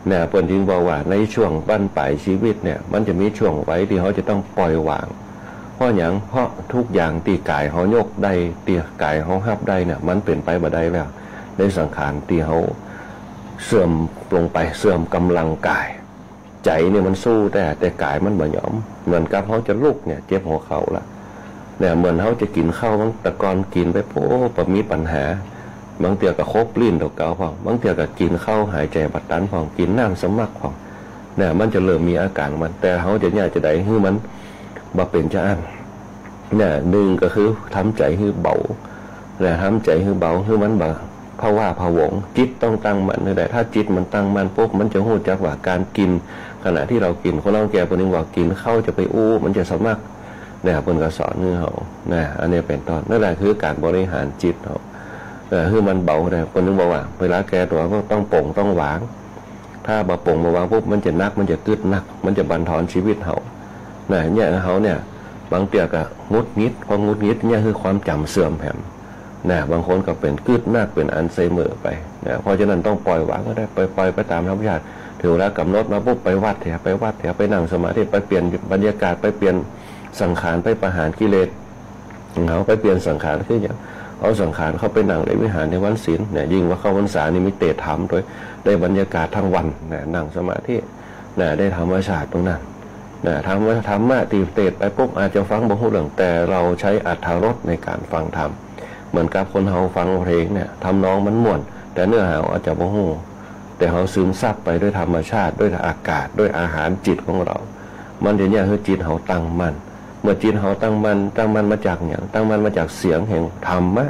เนี่ย เปิ้นจึงบอกว่าในช่วงบั้นปลายชีวิตเนี่ย มันจะมีช่วงวัยตี้เฮาจะต้องปล่อยวาง เพราะหยัง เพราะทุกอย่างตี้ก๋ายเฮายกได้ ตี้ก๋ายเฮาฮับได้เนี่ย มันเป๋นไปบ่ได้แล้ว ในสังขารตี้เฮาเสื่อมลงไป เสื่อมก๋ำลังก๋าย ใจ๋เนี่ยมันสู้แต๊ แต่ก๋ายมันบ่ยอม เหมือนกับเฮาจะลุกเนี่ย เจ็บหัวเข่าละ เนี่ย เหมือนเฮาจะกิ๋นข้าว บาง แต่ก่อนกิ๋นไป โอ้ บ่มีปัญหา บางเตื้อก็ขบลิ้นเต้าเก่าพ่อง บางเตื้อก็กิ๋นข้าวหายใจ๋บ่ตันพ่อง กิ๋นน้ำสะหมักพ่อง เนี่ย มันจะเริ่มมีอาก๋านมัน แต่เฮาจะเยียะจาใดหื้อมันบ่เป๋นจาอั้น เนี่ย หนึ่งก็คือทำใจ๋หื้อเบา เนี่ย ทำใจ๋หื้อเบา หื้อมันบ่พะว้าพะวง จิตต้องตั้งมั่นหื้อได้ ถ้าจิตมันตั้งมั่นปุ๊บ มันจะฮู้จักว่าก๋านกิ๋น ขณะตี้เฮากิ๋น คนเฒ่าแก่เปิ้นยังว่ากิ๋นข้าวจะไปอู้ มันจะสะหมัก เนี่ย เปิ้นก็สอนหื้อเฮา เนี่ย อันนี้เป๋นต้น นั่นแหละคือก๋านบริหารจิตเฮา เอ่อ หื้อมันเบา เนี่ย เปิ้นยังบอกว่า เวลาแก่ตั๋วก็ต้องป๋งต้องวาง ถ้าบ่ป๋งบ่วางปุ๊บ มันจะหนัก มันจะกึ๊ดหนัก มันจะบั่นทอนชีวิตเฮา นะ เนี่ย เฮาเนี่ย บางเตื้อก็หงุดหงิด พอหงุดหงิดเนี่ย คือความจ๋ำเสื่อมแหม นะ บางคนก็เป๋นกึ๊ดหนัก เป๋นอัลไซเมอร์ไป นะ เพราะฉะนั้นต้องปล่อยวางก็ได้ ปล่อย ปล่อยไปต๋ามธรรมชาติ เถิงเวลาก๋ำหนดมาปุ๊บ ไปวัดเถอะ ไปวัดเถอะ ไปนั่งสมาธิ ไปเปลี่ยนบรรยากาศ ไปเปลี่ยนสังขาร ไปประหารกิเลส เฮาไปเปลี่ยนสังขารคือหยัง เอาสังขารเข้าไปนั่งในวิหารในวันศีลเนี่ย ยิ่งว่าเข้าพรรษานี่มีเตสน์ธรรมตวย ได้บรรยากาศตึงวันนะ นั่งสมาธินะ ได้ธรรมชาติตรงนั้นนะ ธรรมะ ธรรมะตี้เตสน์ไปปุ๊บ อาจจะฟังบ่ฮู้เรื่อง แต่เฮาใจ๊อรรถรสในก๋านฟังธรรม เหมือนกับคนเฮาฟังเพลงเนี่ย ทำนองมันม่วน แต่เนื้อหาอาจจะบ่ฮู้ แต่เฮาซึมซับไปด้วยธรรมชาติ ด้วยอากาศ ด้วยอาหารจิตของเฮา มันจะเยียะหื้อจิตเฮาตั้งมั่น เมื่อจิตเฮาตั้งมั่น ตั้งมั่นมาจากหยัง ตั้งมั่นมาจากเสียงแห่งธรรมะ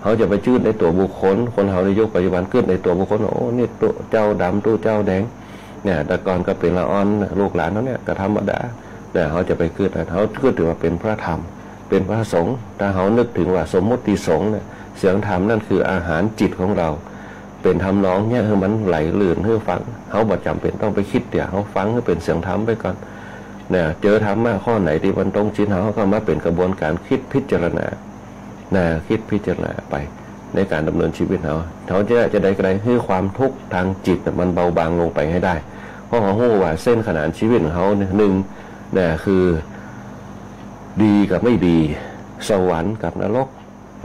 เฮาจะไปกึ๊ดในตั๋วบุคคล คนเฮาในยุคปัจจุบันกึ๊ดในตั๋วบุคคล โอ้ นี่ตุ๊เจ้าดำ ตุ๊เจ้าแดง เนี่ย แต่ก่อนก็เป๋นละอ่อน ลูกหลานเฮาเนี่ยก็ธรรมดา เนี่ย เฮาจะไปกึ๊ด เฮากึ๊ดถือว่าเป๋นพระธรรม เป๋นพระสงฆ์ ถ้าเฮานึกเถิงว่าสมมุติสงฆ์เนี่ย เสียงธรรมนั่นคืออาหารจิตของเฮา เป๋นทำนองเนี่ย หื้อมันไหลลื่นหื้อฟัง เฮาบ่จ๋ำเป๋นต้องไปกึ๊ดเตื้อ เฮาฟังหื้อเป๋นเสียงธรรมไปก่อน นะ เจอธรรมะข้อไหนตี้มันตรงจิตเฮา เฮาก็มาเป๋นกระบวนก๋านกึ๊ดพิจารณา นะ กึ๊ดพิจารณาไป ในก๋านดำเนินชีวิตเฮา เฮาจะ จะได้ จะได้หื้อความทุกข์ตางจิตน่ะ มันเบาบางลงไปหื้อได้ เพราะเฮาฮู้ว่าเส้นขนานชีวิตของเฮาเนี่ย หนึ่ง นะ คือ ดีกับไม่ดี สวรรค์กับนรก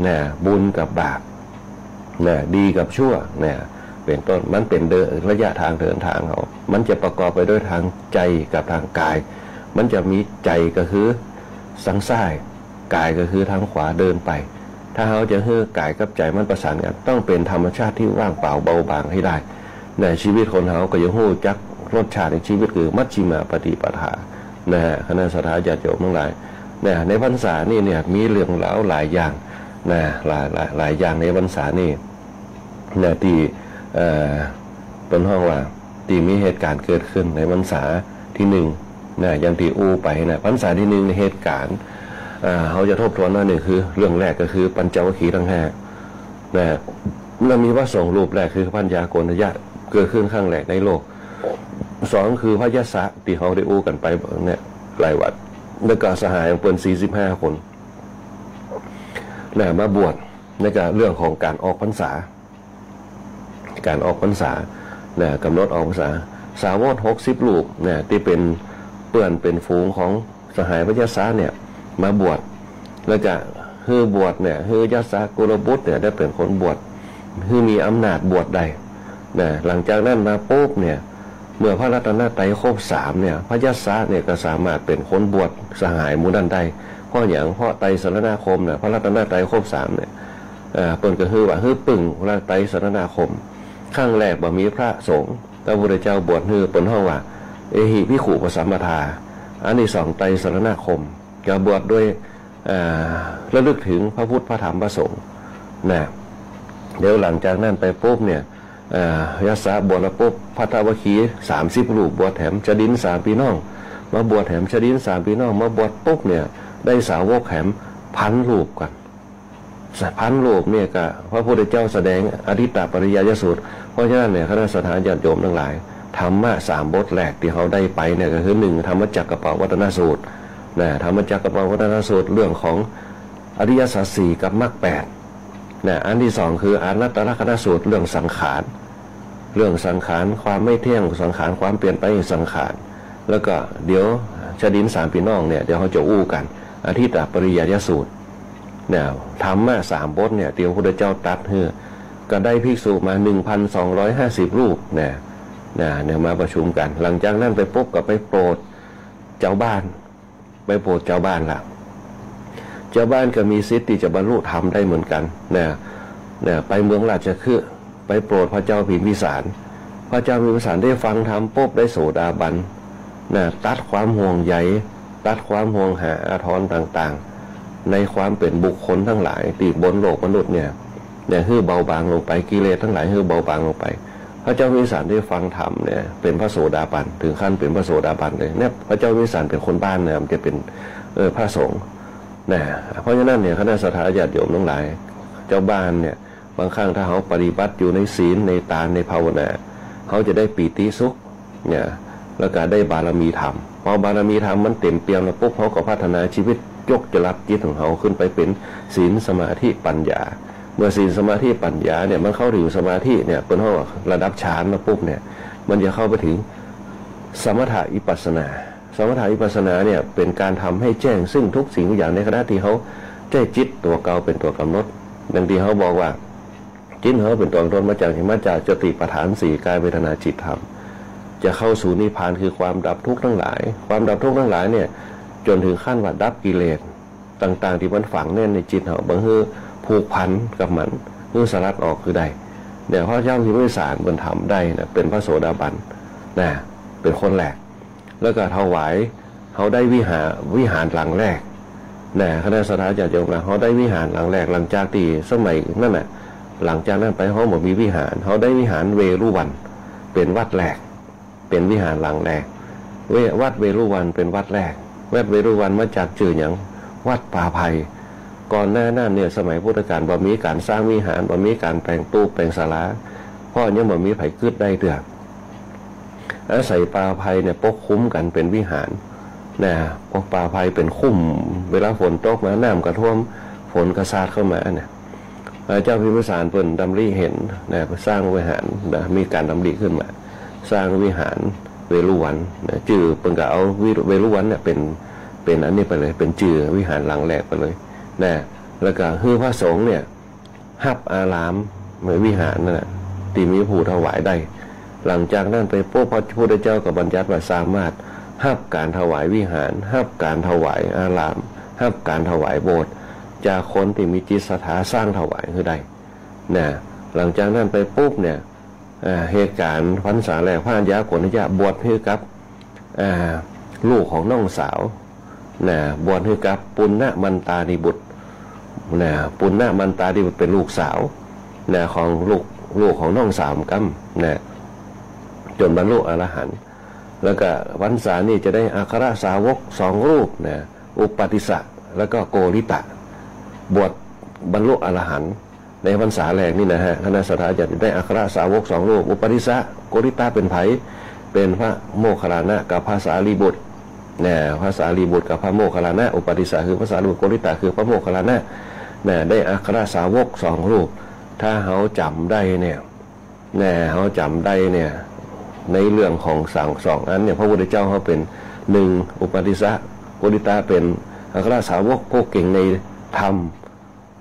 นะ บุญกับบาป นะ ดีกับชั่ว นะ เป๋นต้น มันเป๋นเดิน ระยะตางเดินตางเขา มันจะประกอบไปด้วยตางใจ๋กับตางก๋าย มันจะมีใจ๋ก็คือตางซ้าย ก๋ายก็คือตางขวาเดินไป ถ้าเฮาจะหื้อก๋ายกับใจ๋มันประสานกั๋น ต้องเป๋นธรรมชาติตี้ว่างเปล่าเบาบางหื้อได้ นะ ชีวิตคนเฮาก็จะฮู้จักรสชาติแห่งชีวิตคือมัชฌิมาปฏิปทา นะ คณะศรัทธาญาติโยมตังหลาย นะ ในพรรษานี่เนี่ยมีเรื่องราวหลายอย่าง นะ หลาย หลาย หลายอย่างในพรรษานี่ นะ ตี้ เอ่อ เปิ้นฮ้องว่า ตี้มีเหตุก๋ารณ์เกิดขึ้นในพรรษาตี้นึ่ง นะ อย่างตี้อู้ไปนะ พรรษาตี้นึ่งในเหตุก๋ารณ์ อ่า เฮาจะทบทวนหน้อยนึ่ง คือเรื่องแรกก็คือปัญจวัคคีย์ตังห้า นะ แล้วมีพระสงฆ์รูปแรกคือพระปัญญาโกณฑัญญะ เกิดขึ้นครั้งแรกในโลก สองคือพระยสสะตี้เฮาได้อู้กั๋นไปเนี่ยหลายวัด แล้วก็สหายของเปิ้นสี่สิบห้าคน นะ มาบวช แล้วก็เรื่องของก๋านออกพรรษา ก๋านออกพรรษา นะ ก๋ำหนดออกพรรษา สาวกหกสิบรูป นะ ตี้เป๋นเปื้อนเป๋นฝูงของสหายพระยสสะเนี่ย มาบวช แล้วก็หื้อบวชเนี่ย หื้อยสสะกุลบุตรเนี่ยได้เป๋นคนบวช หื้อมีอำนาจบวชได้ นะ หลังจากนั้นมาปุ๊บเนี่ย เมื่อพระรัตนตรัยครบสามเนี่ย พระยสสะเนี่ยก็สามารถเป๋นคนบวชสหายหมู่นั้นได้ เพราะหยัง เพราะไตรสรณคมเนี่ย พระรัตนตรัยครบสามเนี่ย อ่า เปิ้นก็หื้อว่าหื้อปึ้งพระไตรสรณคม ครั้งแรกบ่มีพระสงฆ์ พระพุทธเจ้าบวชหื้อ เปิ้นฮ้องว่า เอหิภิกขุปสัมปทา อานิสงส์ไตรสรณคม ก็บวชด้วย อ่า ระลึกถึงพระพุทธ พระธรรม พระสงฆ์ นะ เดี๋ยวหลังจากนั้นไปปุ๊บเนี่ย อ่า ยสสะบวชแล้วปุ๊บ พัททวัคคีย์สามสิบรูปบวชแถม ชดินสามพี่น้องมาบวชแถม ชดินสามพี่น้องมาบวชปุ๊บเนี่ย ได้สาวกแถมพันรูปก่อน พันรูปเนี่ยก็พระพุทธเจ้าแสดงอทิตตปริยายสูตร เพราะฉะนั้นเนี่ย คณะศรัทธาญาติโยมตังหลาย ธรรมะสามบทแรกตี้เฮาได้ไปเนี่ยก็คือ นึ่ง ธรรมจักรกัปปวัตตนสูตร นะ ธรรมจักรกัปปวัตตนสูตร เรื่องของอริยสัจสี่กับมรรคแปด นะ อันตี้สองคืออนัตตลักษณสูตร เรื่องสังขาร เรื่องสังขาร ความไม่เที่ยงสังขาร ความเปลี่ยนไปแห่งสังขาร แล้วก็เดี๋ยวชดินสามพี่น้องเนี่ย เดี๋ยวเฮาจะอู้กั๋น อทิตตปริยายสูตร นะ ธรรมะสามบทเนี่ย ตี้พระพุทธเจ้าตรัสหื้อ ก็ได้ภิกษุมา หนึ่งพันสองร้อยห้าสิบรูป นะ นะ เนี่ยมาประชุมกั๋น หลังจากนั้นไปปุ๊บก็ไปโปรดจาวบ้าน ไปโปรดจาวบ้านละ จาวบ้านก็มีสิทธิ์ตี้จะบรรลุธรรมได้เหมือนกั๋น นะ นะ ไปเมืองราชคฤห์ ไปโปรดพระเจ้าพิมพิสาร พระเจ้าพิมพิสารได้ฟังธรรมปุ๊บได้โสดาบัน นะ ตัดความห่วงใย ตัดความห่วงหาอาทรต่างๆ ในความเป๋นบุคคลตังหลายตี้บนโลกมนุษย์เนี่ย เนี่ย หื้อเบาบางลงไป กิเลสตังหลายหื้อเบาบางลงไป พระเจ้าพิมพิสารได้ฟังธรรมเนี่ย เป๋นพระโสดาบัน ถึงขั้นเป๋นพระโสดาบันเลย เนี่ย พระเจ้าพิมพิสารเป๋นคนบ้านนะ บ่ใจ้เป๋น เออ พระสงฆ์ นะ เพราะฉะนั้นเนี่ย คณะศรัทธาญาติโยมตังหลาย จาวบ้านเนี่ย บางครั้งถ้าเฮาปฏิบัติอยู่ในศีล ในตาน ในภาวนา เฮาจะได้ปีติสุข เนี่ย แล้วก็ได้บารมีธรรม พอบารมีธรรมมันเต็มเปี่ยมแล้วปุ๊บ เฮาก็พัฒนาชีวิต ยกจรัสจิตของเฮาขึ้นไปเป๋นศีล สมาธิ ปัญญา เมื่อศีล สมาธิ ปัญญาเนี่ย มันเข้าถึงสมาธิเนี่ย เปิ้นฮ้องว่าระดับฌานแล้วปุ๊บเนี่ย มันจะเข้าไปถึงสมถะวิปัสสนา สมถะวิปัสสนาเนี่ย เป๋นก๋านทำหื้อแจ้งซึ่งทุกสิ่งทุกอย่าง ในขณะตี้เฮาใจ๊จิตตั๋วเก่าเป๋นตั๋วก๋ำหนด ดังตี้เฮาบอกว่า จิตเฮาเป๋นตั๋วก๋ำหนดมาจาก มาจากสติปัฏฐานสี่ กาย เวทนา จิต ธรรม จะเข้าสู่นิพพานคือความดับทุกข์ตังหลาย ความดับทุกข์ตังหลายเนี่ย จ๋นถึงขั้นว่าดับกิเลสต่างๆ ตี้มันฝังแน่นในจิตเฮา บ่หื้อผูกพันกับมัน หื้อสลัดออกหื้อได้ เนี่ย พระเจ้าพิมพิสารเปิ้นทำได้นะ เป๋นพระโสดาบัน นะ เป๋นคนแรก แล้วก็ถวาย เฮาได้วิหาร วิหารหลังแรก นะ คณะศรัทธาญาติโยมนะ เฮาได้วิหารหลังแรก หลังจากตี้สมัยนั้นน่ะ หลังจากนั้นไปเฮาบ่มีวิหาร เฮาได้วิหารเวฬุวัน เป๋นวัดแรก เป๋นวิหารหลังแรก เว วัดเวฬุวันเป๋นวัดแรก วัดเวฬุวันมาจากจื้อหยัง วัดป่าไผ่ ก่อนหน้านั้นเนี่ย สมัยพุทธกาลบ่มีก๋านสร้างวิหาร บ่มีก๋านแป๋งตุ๊ปแป๋งศาลา เพราะยังบ่มีใผกึ๊ดได้เตื้อ อาศัยป่าไผ่เนี่ยปกคลุมกั๋นเป๋นวิหาร นะ ปกป่าไผ่เป๋นคุ้ม เวลาฝนตกมาน้ำก็ท่วม ฝนก็สาดเข้ามาเนี่ย พระเจ้าพิมพิสารเปิ้นดำริเห็นนะ สร้างวิหารนะ มีก๋านดำริขึ้นมา สร้างวิหารเวฬุวันนะ จื้อเปิ้นก็เอาวิ เวฬุวันเนี่ยเป๋น เป๋นอันนี้ไปเลย เป๋นจื้อวิหารหลังแรกไปเลย นะ แล้วก็หื้อพระสงฆ์เนี่ยฮับอารามวิหารนั่นน่ะ ตี้มีผู้ถวายได้ หลังจากนั้นไปปุ๊บ พระพุทธเจ้าก็บัญญัติว่าสามารถฮับก๋านถวายวิหาร ฮับก๋านถวายอาราม ฮับก๋านถวายโบสถ์ จากคนตี้มีจิตศรัทธาสร้างถวายหื้อได้ นะ หลังจากนั้นไปปุ๊บเนี่ย อ่า เหตุก๋ารณ์พรรษาแรก พระอัญญาโกณฑัญญะบวชหื้อกับ อ่า ลูกของน้องสาว นะ บวชหื้อกับปุณณมันตาลีบุตร นะ ปุณณมันตาลีบุตรเป๋นลูกสาว นะ ของลูก ลูกของน้องสาวกำ นะ จ๋นบรรลุอรหันต์ แล้วก็พรรษานี้จะได้อัครสาวกสองรูป นะ อุปาติสสะ แล้วก็โกริตะ บวชบรรลุอรหันต์ ในพรรษาแรกนี่นะฮะ คณะศรัทธาญาติได้อัครสาวกสองรูป อุปาติสสะ โกริตะเป๋นใผ เป๋นพระโมคคัลลานะกับพระสารีบุตร นะ พระสารีบุตรกับพระโมคคัลลานะ อุปาติสสะคือพระสารีบุตร โกริตะคือพระโมคคัลลานะ นะ ได้อัครสาวกสองรูป ถ้าเฮาจ๋ำได้เนี่ย นะ เฮาจ๋ำได้เนี่ย ในเรื่องของสังสองอันเนี่ย พระพุทธเจ้าเฮาเป๋นหนึ่ง อุปาติสสะ โกริตะเป๋นอัครสาวกผู้เก่งในธรรม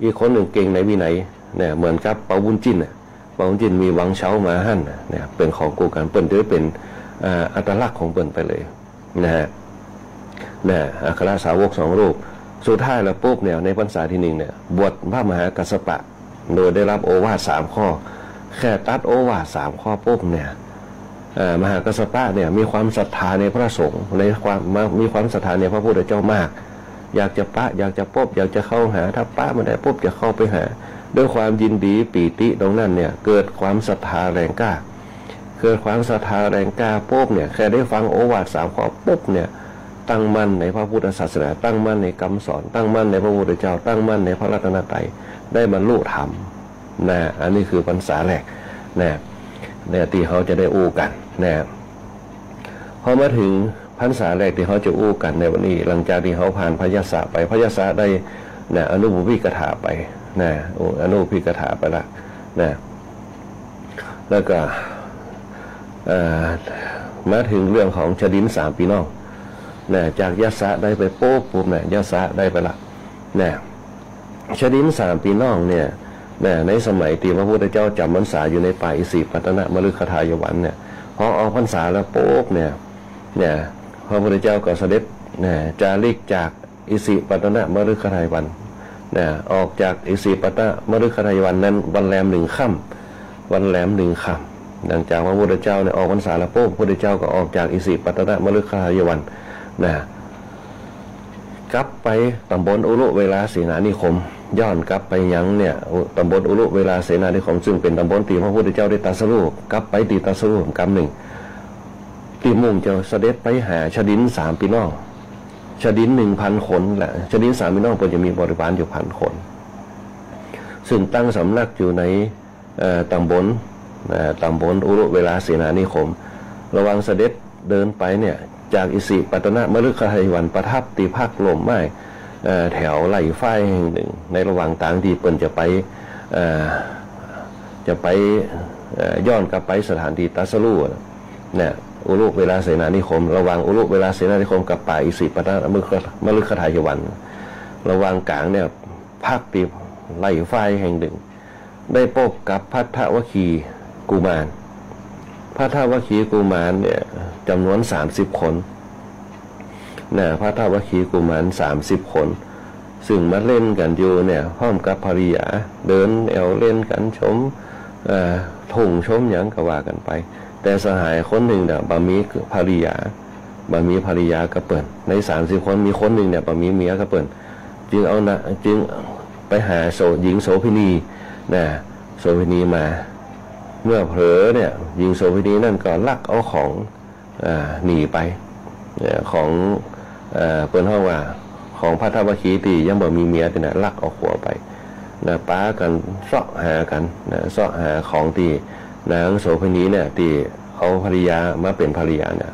อีกคนนึ่งเก่งในวินัย เนี่ย เหมือนกับเปาบุญจินน่ะ เปาบุญจินมีหวังเฉามาฮั่นน่ะ เนี่ย เป๋นของกู้กั๋น เปิ้นจะได้เป๋น อ่า อัตลักษณ์ของเปิ้นไปเลย นะฮะ นะ อัครสาวกสองรูป สุดท้ายแล้วปุ๊บเนี่ย ในพรรษาที่หนึ่งเนี่ย บวชพระมหากัสสปะ โดยได้รับโอวาทสามข้อ แค่ตัดโอวาทสามข้อปุ๊บเนี่ย เอ่อ มหากัสสปะเนี่ยมีความศรัทธาในพระสงฆ์ ในความ มา มีความศรัทธาในพระพุทธเจ้ามาก อยากจะปะ อยากจะปบ อยากจะเข้าหา ถ้าปะบ่ได้ปุ๊บจะเข้าไปหา ด้วยความยินดีปีติตรงนั้นเนี่ย เกิดความศรัทธาแรงกล้า เกิดความศรัทธาแรงกล้าปุ๊บเนี่ย แค่ได้ฟังโอวาทสามข้อปุ๊บเนี่ย ตั้งมั่นในพระพุทธศาสนา ตั้งมั่นในกำสอน ตั้งมั่นในพระพุทธเจ้า ตั้งมั่นในพระรัตนตรัย ได้บรรลุธรรม นะ อันนี้คือพรรษาแรก นะ เนี่ย ตี้เฮาจะได้อู้กั๋น นะ พอมาเถิงพรรษาแรกตี้เฮาจะอู้กั๋นในวันนี้ หลังจากตี้เฮาผ่านพยัสสะไป พยัสสะได้ นะ อนุปปิกถาไป นะ โอ้ อนุปปิกถาไปละ นะ แล้วก็ เอ่อ มาเถิงเรื่องของชดินสามปี้น้อง นะ จากยัสสะได้ไปปุ๊บปุ๊บ นะ ยัสสะได้ไปละ นะ ชดินสามปี้น้องเนี่ย นะ ในสมัยตี้พระพุทธเจ้าจ๋ำพรรษาอยู่ในป่าอิสิปตนมฤคทายวันเนี่ย พอออกพรรษาแล้วปุ๊บเนี่ย เนี่ย พระพุทธเจ้าก็เสด็จ นะ จาริกจากอิสิปตนมฤคทายวัน นะ ออกจากอิสิปตนมฤคทายวันนั้นวันแรมหนึ่งค่ำ วันแรมหนึ่งค่ำ หลังจากพระพุทธเจ้าเนี่ยออกพรรษาแล้วปุ๊บ พระพุทธเจ้าก็ออกจากอิสิปตนมฤคทายวัน นะ กลับไปต๋ำบลอุรุเวลาเสนานิคม ย้อนกลับไปยังเนี่ย อุ ต๋ำบลอุรุเวลาเสนานิคม ซึ่งเป๋นต๋ำบลตี้พระพุทธเจ้าได้ตรัสรู้ กลับไปตี้ตรัสรู้กำนึ่ง ตี้มุ่งจะเสด็จไปหาชดินสามปี้น้อง ชดินหนึ่งพันคนแหละ ชดินสามปี้น้องเปิ้นจะมีบริวารอยู่พันคน ซึ่งตั้งสำนักอยู่ใน เอ่อ ต๋ำบล เอ่อ ต๋ำบลอุรุเวลาเสนานิคม ระหว่างเสด็จเดินไปเนี่ย จากอิสิปตนมฤคทายวันประทับตี้พักร่มไม้ เอ่อ แถวไร่ฝ้ายแห่งหนึ่ง ในระหว่างตางตี้เปิ้นจะไป เอ่อ จะไป เอ่อ ย้อนกลับไปสถานตี้ตรัสรู้นะ อุรุเวลาเสนานิคม ระหว่างอุรุเวลาเสนานิคมกับป่าอิสิปตนมฤคทายวัน ระหว่างก๋างเนี่ย พักตี้ไร่ฝ้ายแห่งหนึ่ง ได้ปบกับภัททวัคคีย์กุมาร ภัททวัคคีย์กุมารเนี่ยจ๋ำนวนสามสิบคน นะ ภัททวัคคีย์กุมารสามสิบคน ซึ่งมาเล่นกั๋นอยู่เนี่ย พร้อมกับภริยา เดินแอ่วเล่นกั๋นชม เอ่อ ทุ่งชมหยังก็ว่ากั๋นไป แต่สหายคนนึ่งเนี่ยบ่มีภริยา บ่มีภริยากับเปิ้น ในสามสิบคนมีคนนึ่งเนี่ยบ่มีเมียกับเปิ้น จึงเอานะ จึงไปหาโส หญิงโสเภณี นะ โสเภณีมา เมื่อเผลอเนี่ย หญิงโสเภณีนั่นก็ลักเอาของ อ่า หนีไป เนี่ย ของ เอ่อ เปิ้นฮ้องว่า ของภัททวัคคีย์ตี้ยังบ่มีเมียตี้นะ ลักเอาขัวไป นะ ปากั๋นเซาะหากั๋น นะ เซาะหาของตี้นางโสเภณีเนี่ย ตี้เอาภริยามาเป๋นภริยาเนี่ย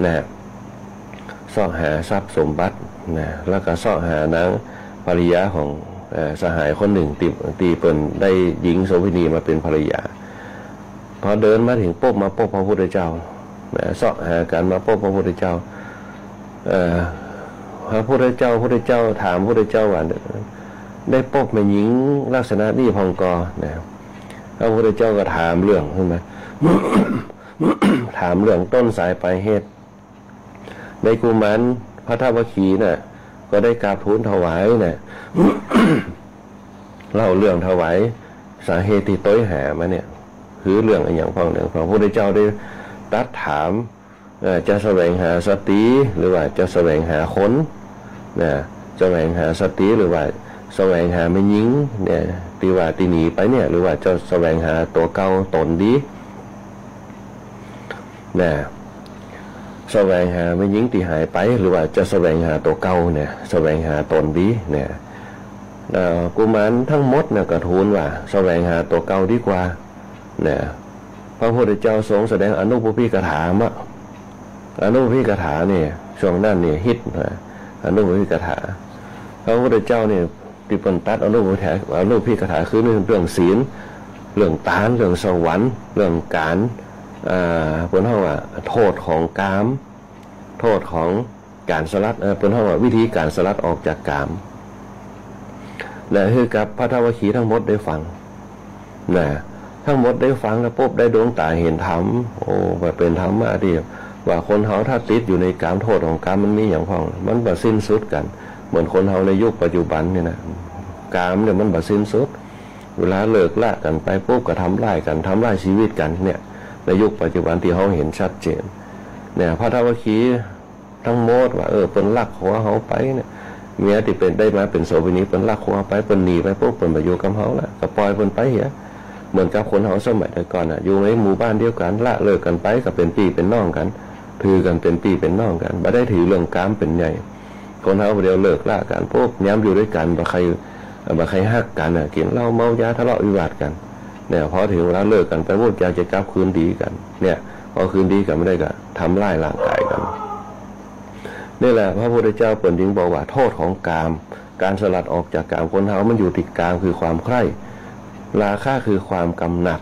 นะ เซาะหาทรัพย์สมบัติ นะ แล้วก็เซาะหานางภริยาของ เอ่อ สหายคนนึ่งตี้ ตี้เปิ้นได้หญิงโสเภณีมาเป๋นภริยา พอเดินมาเถิงปุ๊บ มาปบพระพุทธเจ้า นะ เซาะหากั๋นมาปบพระพุทธเจ้า เอ่อ พระพุทธเจ้า พุทธเจ้าถามพุทธเจ้าว่า ได้ปบแม่ญิงลักษณะนี้พ่องก่อ นะ พระพุทธเจ้าก็ถามเรื่องขึ้นมา ถามเรื่องต้นสายปลายเหตุ ในกุมารพัททวัคคีย์น่ะ ก็ได้กราบทูลถวายน่ะ เล่าเรื่องถวายสาเหตุตี้ตวยหามาเนี่ย คือเรื่องอะหยังพ่อง เรื่องพ่อง พระพุทธเจ้าได้ตรัสถาม เอ่อ จะแสวงหาสตรีหรือว่าจะแสวงหาคน นะ แสวงหาสตรีหรือว่าแสวงหาแม่ญิงเนี่ย ตี้ว่าตี้หนีไปเนี่ย หรือว่าจะแสวงหาตั๋วเก่าต๋นดี นะ แสวงหาแม่ญิงตี้หายไป หรือว่าจะแสวงหาตั๋วเก่าเนี่ย แสวงหาต๋นดีเนี่ย เอ่อ กุมารทั้งหมดเนี่ยก็ทูลว่าแสวงหาตั๋วเก่าดีกว่า เนี่ย พระพุทธเจ้าทรงแสดงอนุปปิคาถามา อนุปปิคาถาเนี่ย ช่วงนั้นเนี่ยฮิตนะ อนุปปิคาถา พระพุทธเจ้าเนี่ย ตี้เปิ้นตรัสอนุปปิคาถา อนุปปิคาถาคือเรื่องศีล เรื่องตาน เรื่องสวรรค์ เรื่องก๋าน อ่า เปิ้นฮ้องว่าโทษของกาม โทษของก๋านสลัด เอ่อ เปิ้นฮ้องว่าวิธีก๋านสลัดออกจากกาม นะ หื้อกับพัททวัคคีย์ทั้งหมดได้ฟัง นะ ทั้งหมดได้ฟังแล้วปุ๊บ ได้ดวงต๋าหันธรรม โอ้ ว่าเป๋นธรรมะตี้ว่าคนเฮาถ้าติดอยู่ในกาม โทษของกามมันมีหยังพ่อง มันบ่สิ้นสุดกั๋น เหมือนคนเฮาในยุคปัจจุบันเนี่ยนะ กามเนี่ยมันบ่สิ้นสุด เวลาเลิกละกั๋นไปปุ๊บก็ทำร้ายกั๋น ทำร้ายชีวิตกั๋นเนี่ย ในยุคปัจจุบันตี้เฮาหันชัดเจน เนี่ย พัททวัคคีย์ ทั้งหมดว่า เออ เปิ้นลักผัวเฮาไปเนี่ย เมียตี้เป๋น ได้มาเป๋นโสเภณี เปิ้นลักผัวไป เปิ้นหนีไปปุ๊บ เปิ้นบ่อยู่กับเฮาละ ก็ป่อยเปิ้นไปเหีย เหมือนกับคนเฮาสมัยแต่ก่อนน่ะ อยู่ในหมู่บ้านเดียวกั๋น ละเลิกกั๋นไป ก็เป๋นปี้เป๋นน้องกั๋น ถือกั๋นเป๋นปี้เป๋นน้องกั๋น บ่ได้ถือเรื่องกามเป๋นใหญ่ คนเฮาเดี๋ยวเลิกละกั๋นปุ๊บ ยามอยู่ตวยกั๋น บ่ใค่ บ่ใค่ฮักกั๋นน่ะ กิ๋นเหล้าเมายา ทะเลาะวิวาทกั๋น เนี่ย พอเถิงเวลาเลิกกั๋นไปปุ๊บ อยากจะกลับคืนดีกั๋น เนี่ย พอคืนดีกั๋นบ่ได้ก็ทำร้ายร่างกายกั๋น นี่แหละพระพุทธเจ้าเปิ้นจึงบอกว่าโทษของกาม ก๋านสลัดออกจากกาม คนเฮามันอยู่ติดกามคือความใคร่ ราคะคือความกำหนัด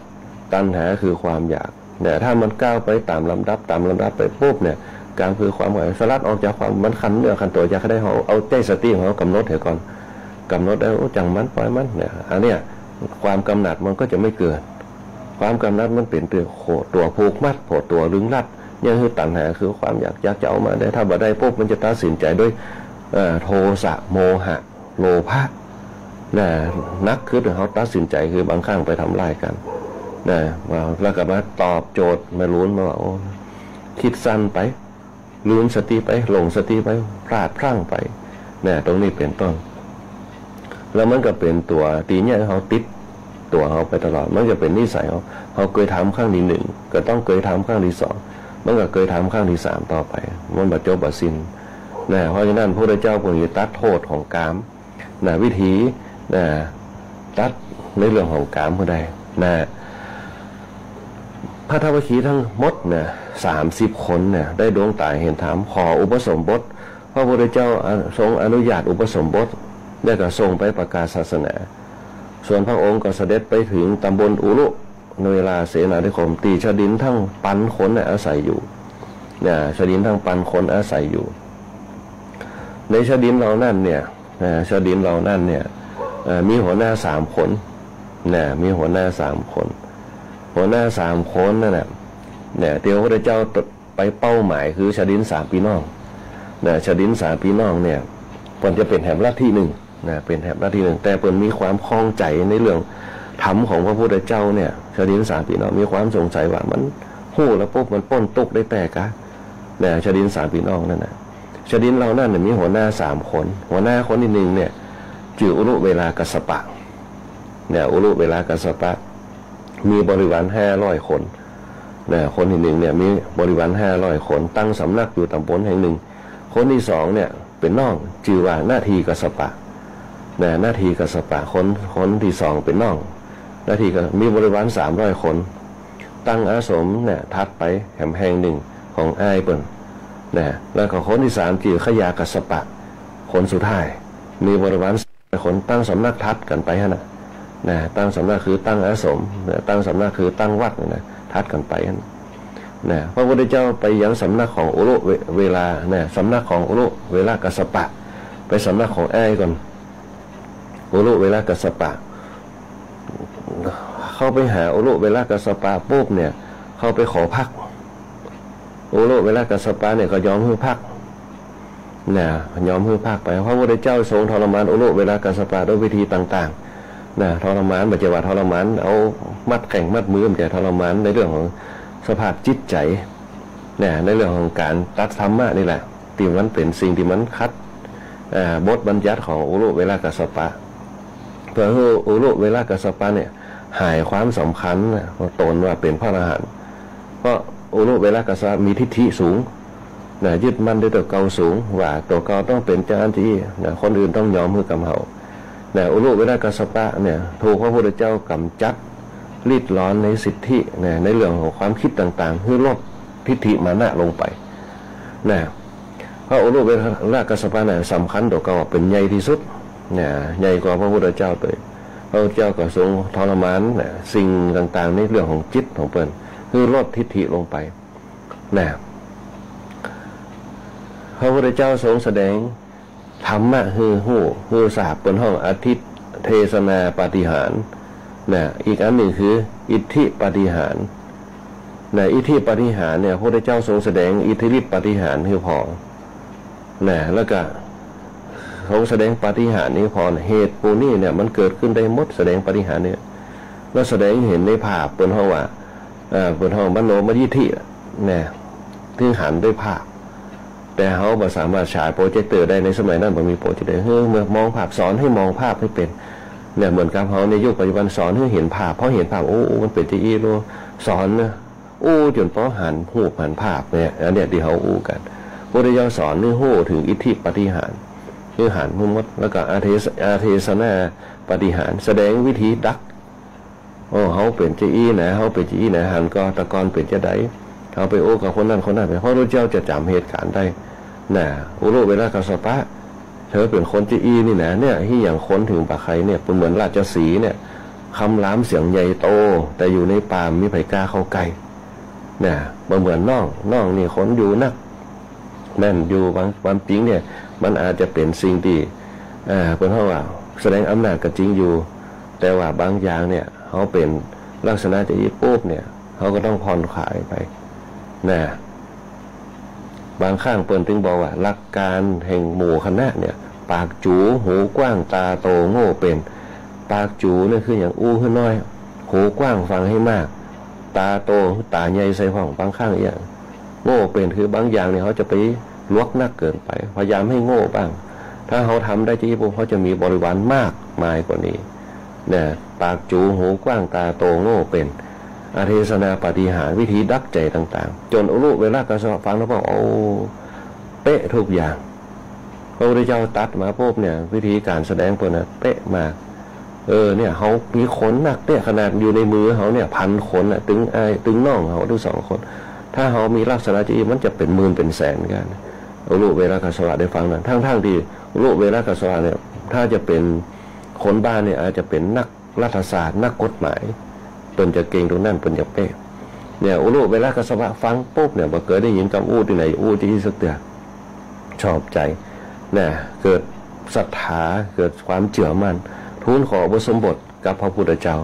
ตัณหาคือความอยาก เนี่ย ถ้ามันก้าวไปต๋ามลำดับ ต๋ามลำดับไปปุ๊บเนี่ย กามคือความใคร่ สลัดออกจากความ มันคันเนื้อคันตั๋ว อยากจะได้ เฮาเอาใจ๊สติของเฮากำหนดเหียก่อน กำหนดได้ โอ้ จังมัน ป่อยมัน เนี่ย อันเนี้ย ความกำหนัดมันก็จะไม่เกิด ความกำหนัดมันเป๋นตั๋วโข ตั๋วผูกมัด ตั๋วลึงลัด ยังหื้อตัณหาคือความอยาก อยากจะเอามาได้ ถ้าบ่ได้ปุ๊บ มันจะตัดสินใจ๋ด้วย เอ่อ โทสะ โมหะ โลภะ นะ หนักขึ้น เฮาตัดสินใจ๋คือบางครั้งไปทำร้ายกั๋น นะ แล้วก็มาตอบโจทย์แม่หลุนมาว่า โอ้ กึ๊ดสั้นไป ลืมสติไป หลงสติไป พลาดพลั้งไป นะ ตรงนี้เป๋นต้น แล้วมันก็เป๋นตั๋วตี้เยียะหื้อเฮาติดตั๋วเฮาไปตลอด มันก็เป๋นนิสัยเฮา เฮาเกยทำครั้งตี้หนึ่ง ก็ต้องเกยทำครั้งตี้สอง มันก็เกยทำครั้งตี้สามต่อไป มันบ่จบบ่สิ้น นะ เพราะฉะนั้นพระพุทธเจ้าเปิ้นตัดโทษของกาม นะ วิธี นะ ตัดในเรื่องของกามหื้อได้ นะ พัททวัคคีย์ทั้งหมด นะ สามสิบคน นะ ได้ดวงต๋าหันธรรม ขออุปสมบท พระพุทธเจ้า อ่ะ ทรงอนุญาตอุปสมบท แล้วก็ส่งไปประกาศศาสนา ส่วนพระองค์ก็เสด็จไปเถิงต๋ำบลอุรุเวลาเสนานิคม ตี้ชาวดินตังปันคนน่ะอาศัยอยู่ นะ ชาวดินตังปันคนอาศัยอยู่ ในชาวดินเหล่านั้นเนี่ย นะ ชาวดินเหล่านั้นเนี่ย เอ่อ มีหัวหน้าสามคน นะ มีหัวหน้าสามคน หัวหน้าสามคนนั่นน่ะ เนี่ย ตี้พระพุทธเจ้าไปเป้าหมายคือชาวดินสามปี้น้อง นะ ชาวดินสามปี้น้องเนี่ย เปิ้นจะเป๋นแหมลัทธิหนึ่ง นะ เป๋นแหมลัทธิหนึ่ง แต่เปิ้นมีความข้องใจ๋ในเรื่องธรรมของพระพุทธเจ้าเนี่ย ชาวดินสามปี้น้องมีความสงสัยว่ามันฮู้แล้วปุ๊บมันป๊นตุ๊กข์ได้แต๊กา นะ ชาวดินสามปี้น้องนั่นน่ะ ชาวดินเหล่านั้นน่ะมีหัวหน้าสามคน หัวหน้าคนตี้หนึ่งเนี่ย จื้ออุรุเวลากัสสปะ เนี่ย อุรุเวลากัสสปะ มีบริวารห้าร้อยคน นะ คนตี้หนึ่งเนี่ยมีบริวารห้าร้อยคน ตั้งสำนักอยู่ต๋ำบลแห่งหนึ่ง คนตี้สองเนี่ยเป๋นน้อง จื้อว่านาทีกัสสปะ นะ นาทีกัสสปะ คน คนตี้สองเป๋นน้อง นาทีกัส มีบริวารสามร้อยคน ตั้งอาสมเนี่ย ถัดไปแหมแห่งหนึ่งของอ้ายเปิ้น นะ แล้วก็คนตี้สามจื้อขยากัสสปะ คนสุดท้าย มีบริวารคน ตั้งสำนักถัดกั๋นไปหั้นน่ะ นะ ตั้งสำนักคือตั้งอาสม นะ ตั้งสำนักคือตั้งวัดนะ ถัดกั๋นไปหั้น นะ พระพุทธเจ้าไปยังสำนักของอุรุเว เวลา นะ สำนักของอุรุเวลากัสสปะ ไปสำนักของอ้ายก่อน อุรุเวลกัสสปะ เข้าไปหาอุรุเวลกัสสปะปุ๊บเนี่ย เข้าไปขอพัก อุรุเวลกัสสปะเนี่ยก็ยอมหื้อพัก นะ ยอมหื้อพักไป พระพุทธเจ้าทรงทรมานอุรุเวลกัสสปะด้วยวิธีต่างๆ นะ ทรมาน บ่ใจ้ว่าทรมานเอามัดแข้งมัดมือ บ่ใจ้ ทรมานในเรื่องของสภาพจิตใจ๋ นะ ในเรื่องของก๋านตรัสธรรมะนี่แหละ ตี้มันเป๋นสิ่งตี้มันขัด อ่า บทบัญญัติของอุรุเวลกัสสปะ เปื้อหื้ออุรุเวลกัสสปะเนี่ย หายความสำคัญนะ ว่าตนว่าเป๋นพระอรหันต์ เพราะอุรุเวลกัสสปะมีทิฏฐิสูง นะ ยึดมั่นในตั๋วเก่าสูง ว่าตั๋วเก่าต้องเป๋นจาอันตี้ นะ คนอื่นต้องยอมหื้อก๋ำเฮา นะ อุรุเวลกัสสปะเนี่ย ถูกพระพุทธเจ้าก๋ำจัดริดรอนในสิทธิ นะ ในเรื่องของความกึ๊ดต่างๆ หื้อลดทิฏฐิมานะลงไป นะ พระอุรุเวลกัสสปะเนี่ย สำคัญตั๋วเก่าเป๋นใหญ่ตี้สุด นะ ใหญ่กว่าพระพุทธเจ้าตวย พระพุทธเจ้าก็ทรงทรมาน นะ สิ่งต่างๆ ในเรื่องของจิตของเปิ้น หื้อลดทิฏฐิลงไป นะ พระพุทธเจ้าทรงแสดงธรรมะหื้อฮู้ หื้อทราบ เปิ้นฮ้องอธิเทศนาปาฏิหาริย์ นะ อีกอันนึ่งคืออิทธิปาฏิหาริย์ นะ อิทธิปาฏิหาริย์เนี่ย พระพุทธเจ้าทรงแสดงอิทธิฤทธิปาฏิหาริย์หื้อผ่อง นะ แล้วก็ทรงแสดงปาฏิหาริย์หื้อผ่อง เหตุปู้นี้เนี่ย มันเกิดขึ้นได้หมด แสดงปาฏิหาริย์เนี่ย แล้วแสดงหื้อหันในภาพ เปิ้นฮ้องว่า เอ่อ เปิ้นฮ้องมโนมยิทธิ นะ คือหันด้วยภาพ แต่เฮาบ่สามารถฉายโปรเจคเตอร์ได้ ในสมัยนั้นบ่มีโปรเจคเตอร์ หื้อมามองภาพ สอนหื้อมองภาพหื้อเป๋น เนี่ย เหมือนกับเฮาในยุคปัจจุบันสอนหื้อหันภาพ พอหันภาพ โอ้ มันเป๋นจาอี้โล สอนนะ อู้จ๋นปอหันรูปหันภาพเนี่ย อันเนี้ยตี้เฮาอู้กั๋น พระพุทธเจ้าสอนหื้อฮู้เถิงอิทธิปาฏิหาริย์ หื้อหันหื้อหมด แล้วก็อาเทศ อาเทศนาปาฏิหาริย์ แสดงวิธีดัก โอ้ เฮาเป๋นจาอี้นะ เฮาเป๋นจาอี้นะ หันก่อตะกอนเป๋นจาใด เฮาไปอู้กับคนนั้นคนนั้น พระพุทธเจ้าจะจ๋ำเหตุก๋ารณ์ได้ นะ อุรุเวลกัสสปะ เธอเป๋นคนจาอี้นี่นะ เนี่ย หื้อหยังคนเถิงบ่ใค่เนี่ย เป๋นเหมือนราชสีห์เนี่ย คำรามเสียงใหญ่โต แต่อยู่ในป่าบ่มีใผกล้าเข้าใก้ นะ บ่เหมือนน้อง น้องนี่คนอยู่นัก แม่นอยู่ บาง ความจริงเนี่ย มันอาจจะเป๋นสิ่งตี้ เอ่อ เปิ้นฮ้องว่าแสดงอำนาจก็จริงอยู่ แต่ว่าบางอย่างเนี่ย เฮาเป๋นลักษณะจาอี้ปุ๊บเนี่ย เฮาก็ต้องผ่อนคลายไป นะ บางครั้งเปิ้นตึงบอกว่า หลักการแห่งหมู่คณะเนี่ย ปากจู๋ หูกว้าง ตาโต โง่เป๋น ปากจู๋เนี่ยคือหยัง อู้หื้อน้อย หูกว้าง ฟังหื้อมาก ตาโต ต๋าใหญ่ใส่พ่อง บางครั้งเอี้ย โง่เป๋นคือบางอย่างเนี่ย เฮาจะไปหลวกนักเกินไป พยายามหื้อโง่บ้าง ถ้าเฮาทำได้จาอี้ปุ๊บ เฮาจะมีบริวารมากมายกว่านี้ นะ ปากจู๋ หูกว้าง ตาโต โง่เป๋น อาเทศนาปาฏิหาริย์ วิธีดักใจ๋ต่างๆ จ๋นอุรุเวลกัสสปะฟังแล้วก็ โอ้ เป๊ะทุกอย่าง พระพุทธเจ้าตรัสมาปุ๊บเนี่ย วิธีก๋านแสดงเปิ้นน่ะ เป๊ะมาก เออ เนี่ย เฮามีคนนักเนี่ย ขนาดอยู่ในมือเฮาเนี่ย พันคนน่ะ ตึงอ้าย ตึงน้องเฮาตึงสองคน ถ้าเฮามีลักษณะจาอี้ มันจะเป๋นหมื่นเป๋นแสนกั๋น อุรุเวลกัสสปะได้ฟังนั้น ทั้งๆ ตี้อุรุเวลกัสสปะเนี่ย ถ้าจะเป๋นคนบ้านเนี่ย อาจจะเป๋นนักรัฐศาสตร์ นักกฎหมาย เปิ้นจะเก่งตรงนั้น เปิ้นจะเป๊ะ เนี่ย อุรุเวลกัสสปะฟังปุ๊บเนี่ย บ่เกยได้ยินกำอู้ตี้ไหน อู้ตี้อี้สักเตื้อ ชอบใจ๋ นะ เกิดศรัทธา เกิดความเจื้อมั่น ทูลขออุปสมบทกับพระพุทธเจ้า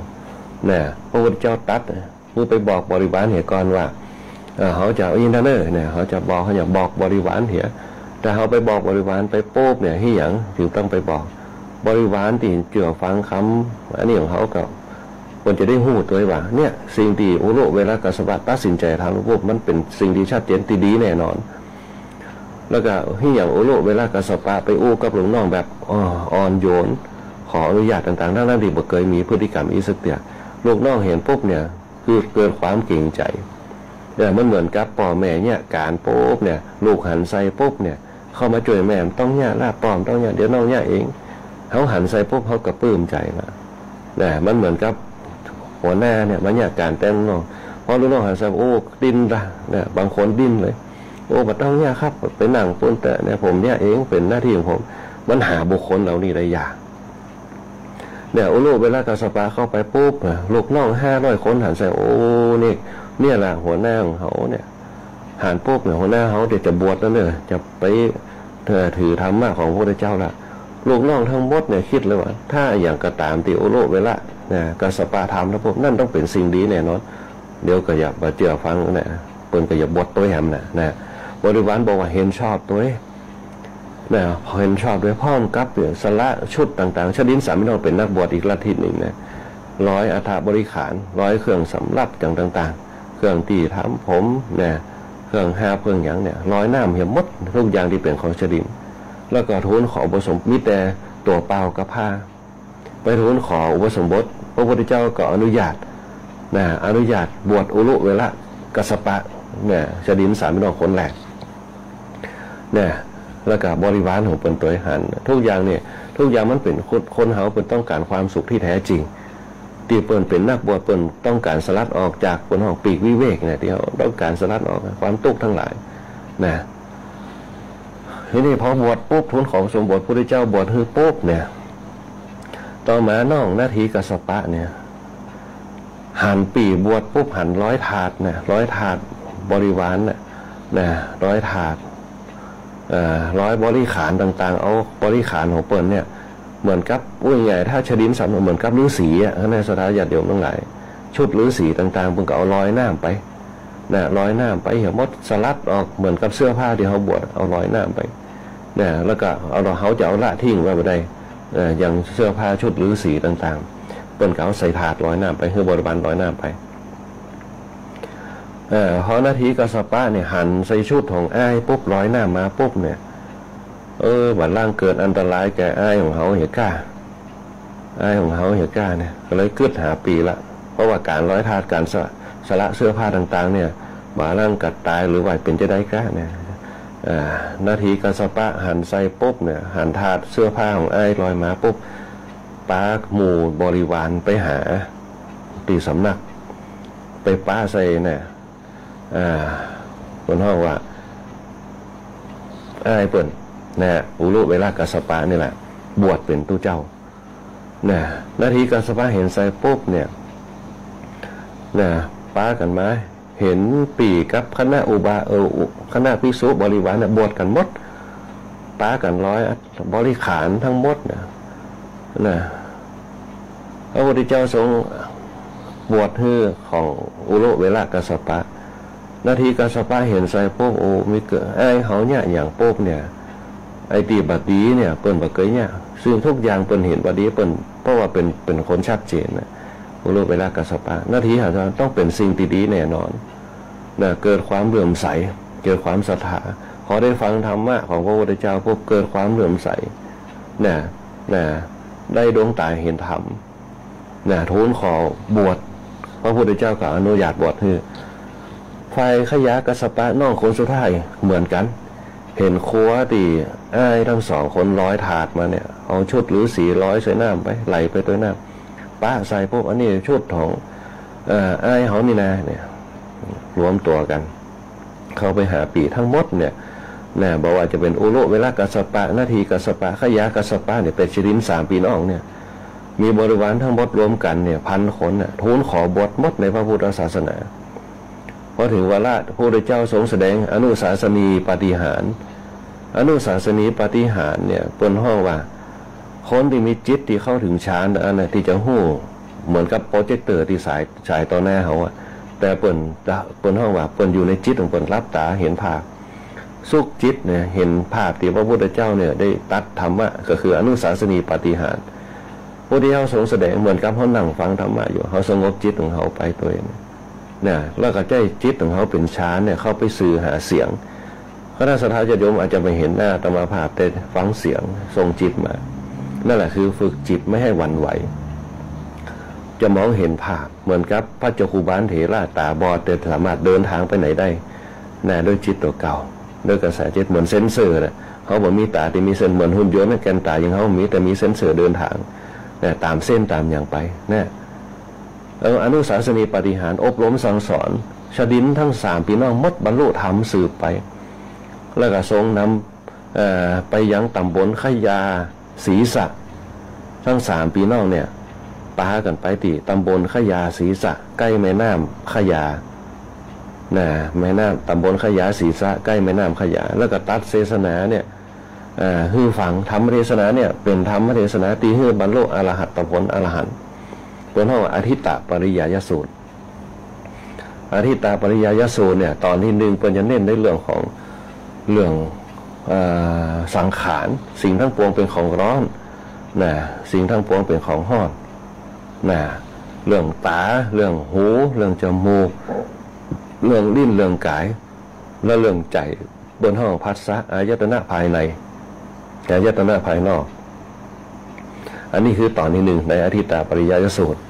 นะ พระพุทธเจ้าตรัส หื้อไปบอกบริวารเหียก่อนว่า เอ่อ เฮาจะ อินทนนท์ เนี่ย เฮาจะบอก เฮาจะบอกบริวารเหีย ถ้าเฮาไปบอกบริวารไปปุ๊บเนี่ย หื้อหยังเถิงต้องไปบอก บริวารตี้เจื้อฟังกำอันนี้ของเฮาก็ เปิ้นจะได้ฮู้ตวยว่า เนี่ย สิ่งตี้อุรุเวลกัสสปะตัดสินใจ๋ทำปุ๊บ มันเป๋นสิ่งตี้ชัดเจนตี้ดีแน่นอน แล้วก็หื้อหยังอุรุเวลกัสสปะไปอู้กับลูกน้องแบบ อ่อ อ่อนโยน ขออนุญาตต่างๆ ทั้งๆ ตี้บ่เกยมีพฤติกรรมอี้สักเตื้อ ลูกน้องหันปุ๊บเนี่ย คือเกิดความเก๋งใจ๋ เนี่ย มันเหมือนกับป้อแม่เยียะก๋านปุ๊บเนี่ย ลูกหันใส่ปุ๊บเนี่ย เข้ามาจ้วยแม่ บ่ต้องเยียะละ ป้อ บ่ต้องเยียะ เดี๋ยวน้องเยียะเอง เฮาหันใส่ปุ๊บ เฮาก็ปลื้มใจ๋ละ นะ มันเหมือนกับหัวหน้าเนี่ย มาเยียะก๋านแตนลูกน้อง พอลูกน้องหันใส่ โอ้ ดิ้นละ นะ บางคนดิ้นเลย โอ้ บ่ต้องเยียะครับ ไปนั่งปู๊นเต๊อะ เนี่ย ผมเยียะเอง เป๋นหน้าตี้ของผม มันหาบุคคลเหล่านี้ได้ยาก เนี่ย อุรุเวลกัสสปะเข้าไปปุ๊บ ลูกน้องห้าร้อยคนหันใส่ โอ้ นี่ เนี่ยละหัวหน้าของเฮาเนี่ย หันปุ๊บเนี่ย หัวหน้าเฮาเดี๋ยวจะบวชแล้วเนี่ย จะไป เอ่อ ถือธรรมะของพระพุทธเจ้าละ ลูกน้องตังหมดเนี่ยกึ๊ดเลยว่า ถ้าอะหยังก็ต๋ามตี้อุรุเวละนะ กัสสปะถามแล้วปุ๊บ นั่นต้องเป๋นสิ่งดีแน่นอน เดี๋ยวก็อย่าบ่าเจื้อฟังนะ เปิ้นก็อย่าบวชตวยแหมนะ นะ บริวารบอกว่าเห็นชอบตวย นะ เห็นชอบตวย พร้อมกับสละชุดต่างๆ ชดินสามพี่น้องเป๋นนักบวชอีกลัทธินึ่งนะ ร้อยอัฐบริขาร ร้อยเครื่องสำรับอย่างต่างๆ เครื่องตี้ทำผมนะ เครื่องหาบเครื่องหยังเนี่ย ร้อยน้ำเหียหมด ทุกอย่างตี้เป๋นของชดิน แล้วก็ทูลขออุปสมบท มีแต่ตั๋วเปล่ากับผ้า ไปทูลขออุปสมบท พระพุทธเจ้าก็อนุญาตนะ อนุญาตบวชอุรุเวละกัสสปะเนี่ย ชดินสามพี่น้องคนแรกเนี่ย แล้วก็บริวารของเปิ้นตวยหั้น ทุกอย่างเนี่ย ทุกอย่างมันเป๋นคน คนเฮาเปิ้นต้องก๋านความสุขตี้แท้จริง ตี้เปิ้นเป๋นนักบวช เปิ้นต้องก๋านสลัดออกจาก เปิ้นฮ้องปีกวิเวกเนี่ย ตี้เฮาต้องก๋านสลัดออกความตุ๊กข์ตังหลายนะ ทีนี้พอบวชปุ๊บ ทูลขออุปสมบท พุทธเจ้าบวชหื้อปุ๊บเนี่ย ต่อมาน้องนาทีกัสสปะเนี่ย หันปี่บวชปุ๊บ หันร้อยทาสนะ ร้อยทาสบริวารน่ะนะ ร้อยทาส เอ่อ ร้อยบริขารต่างๆ เอาบริขารของเปิ้นเนี่ย เหมือนกับ อู้ง่ายๆ ถ้าชดินสามเหมือนกับฤๅษีอะ คณะศรัทธาญาติโยมตังหลาย ชุดฤๅษีต่างๆ เปิ้นก็เอาลอยน้ำไปนะ ลอยน้ำไปเหียหมด สลัดออกเหมือนกับเสื้อผ้าตี้เฮาบวช เอาลอยน้ำไปนะ แล้วก็เอา เฮาจะเอาละทิ้งไว้บ่ได้ เอ่อ อย่างเสื้อผ้าชุดฤๅษีต่างๆ เปิ้นก็เอาใส่ถาดลอยน้ำไป หื้อบริวารลอยน้ำไป เอ่อ พอนาทีกัสสปะเนี่ยหันใส่ชุดของอ้ายปุ๊บ ลอยน้ำมาปุ๊บเนี่ย เออ บ่าลางเกิดอันตรายแก่อ้ายของเฮาเหียก้า อ้ายของเฮาเหียก้าเนี่ย ก็เลยกึ๊ดหาปี๋ละ เพราะว่าก๋านลอยถาด ก๋านสละ สละเสื้อผ้าต่างๆ เนี่ย บ่าลางกัดต๋ายหรือว่าเป๋นจะใดก้าเนี่ย อ่า นาทีกัสสปะหันใส่ปุ๊บเนี่ย หันถาดเสื้อผ้าของอ้ายลอยมาปุ๊บ ปาหมู่บริวารไปหาตี้สำนัก ไปปะใส่เนี่ย อ่า เปิ้นฮ้องว่า อ้ายเปิ้นนะ อุรุเวละกัสสปะนี่แหละ บวชเป๋นตุ๊เจ้านะ นาทีกัสสปะหันใส่ปุ๊บเนี่ยนะ ปากั๋นมา หันปี่กับคณะอุบา เอ่อ อุ คณะภิกษุบริวารเนี่ย บวชกั๋นหมด ปากั๋นลอยบริขารตังหมดนะ นะ พระพุทธเจ้าทรงบวชหื้อของอุรุเวละกัสสปะ นาทีกัสสปะหันใส่ปุ๊บ โอ้ มีเกยอ้ายเฮาเยียะหยังปุ๊บเนี่ย ไอ้ตี้บ่ดีเนี่ย เปิ้นบ่เกยเยียะ ซึ่งทุกอย่างเปิ้นหันบ่ดี เปิ้น เพราะว่าเปิ้น เปิ้นคนชัดเจนนะ อุรุเวละกัสสปะ นาทีหันว่าต้องเป๋นสิ่งตี้ดีแน่นอนนะ เกิดความเลื่อมใส เกิดความศรัทธา พอได้ฟังธรรมะของพระพุทธเจ้าปุ๊บ เกิดความเลื่อมใสนะ นะ ได้ดวงต๋าหันธรรม นะ ทูลขอบวช พระพุทธเจ้าก็อนุญาตบวชหื้อ ฝ่ายขยากัสสปะน้องคนสุดท้ายเหมือนกั๋น หันครัวตี้อ้ายตังสองคนลอยถาดมาเนี่ย เอาชุดฤๅษีลอยใส่น้ำไป ไหลไปตวยน้ำ ปะใส่ปุ๊บ อันนี้ชุดของ เอ่อ อ้ายเฮานี่นาเนี่ย รวมตั๋วกั๋น เข้าไปหาปี๋ตังหมดเนี่ยนะ บ่ว่าจะเป๋นอุรุเวละกัสสปะ นาทีกัสสปะ ขยากัสสปะเนี่ย เป๋นชดินสามปี๋น้องเนี่ย มีบริวารตังหมดรวมกั๋นเนี่ย พันคนน่ะ ทูลขอบวชหมดในพระพุทธศาสนา พอเถิงวาระพระพุทธเจ้าทรงแสดงอนุสาสนีปาฏิหาริย์ อนุสาสนีปาฏิหาริย์เนี่ย เปิ้นฮ้องว่า คนตี้มีจิตตี้เข้าเถิงฌานอันน่ะ ตี้จะฮู้เหมือนกับโปรเจคเตอร์ตี้ฉาย ฉายต่อหน้าเฮาอะ แต่เปิ้น เปิ้นฮ้องว่าเปิ้นอยู่ในจิตของเปิ้น หลับต๋าหันภาพ สุขจิตเนี่ย หันภาพตี้พระพุทธเจ้าเนี่ยได้ตรัสธรรมะ ก็คืออนุสาสนีปาฏิหาริย์ พระพุทธเจ้าทรงแสดงเหมือนกับเฮานั่งฟังธรรมะอยู่ เฮาสงบจิตของเฮาไปตวยเนี่ย แล้วก็ใจ๊จิตของเฮาเป๋นฌานเนี่ย เข้าไปสื่อหาเสียง คณะศรัทธาญาติโยมอาจจะบ่หันหน้าอาตมาภาพ แต่ฟังเสียงส่งจิตมา นั่นแหละคือฝึกจิตไม่ให้หวั่นไหว จะมองหันภาพเหมือนกับพระเจ้าคูบาลเถระต๋าบอด แต่สามารถเดินทางไปไหนได้นะ ด้วยจิตตั๋วเก่า ด้วยกระแสจิตเหมือนเซ็นเซอร์น่ะ เฮาบ่มีต๋าตี้มีเซ็น เหมือนหุ่นยนต์น่ะ แกนต๋าอย่างเฮาบ่มี แต่มีเซ็นเซอร์เดินทางนะ ต๋ามเส้นต๋ามหยังไปนะ เออ อนุสาสนีปาฏิหาริย์ อบรมสั่งสอน ชดินตังสามปี๋น้องหมดบรรลุธรรมสืบไป แล้วก็ทรงนำ เอ่อ ไปยังต๋ำบลขยาสีสะ ตังสามปี๋น้องเนี่ย ปากั๋นไปตี้ต๋ำบลขยาสีสะ ใก้แม่น้ำขยา นะ แม่น้ำ ต๋ำบลขยาสีสะ ใก้แม่น้ำขยา แล้วก็ตรัสเทศนาเนี่ย อ่า หื้อฟังธรรมเทศนาเนี่ย เป๋นธรรมเทศนาตี้หื้อบรรลุอรหัตผลอรหันต์ เปิ้นฮ้องว่าอทิฏฐปริยายสูตร อทิฏฐปริยายสูตรเนี่ย ต๋อนตี้นึ่งเปิ้นจะเน้นในเรื่องของ เรื่อง เอ่อ สังขาร สิ่งตังปวงเป๋นของฮ้อน นะ สิ่งตังปวงเป๋นของฮ้อน นะ เรื่องต๋า เรื่องหู เรื่องจมูก เรื่องลิ้น เรื่องก๋าย และเรื่องใจ๋ เปิ้นฮ้องผัสสะอายตนะภายใน อายตนะภายนอก อันนี้คือต๋อนตี้นึ่งในอทิฏฐปริยายสูตร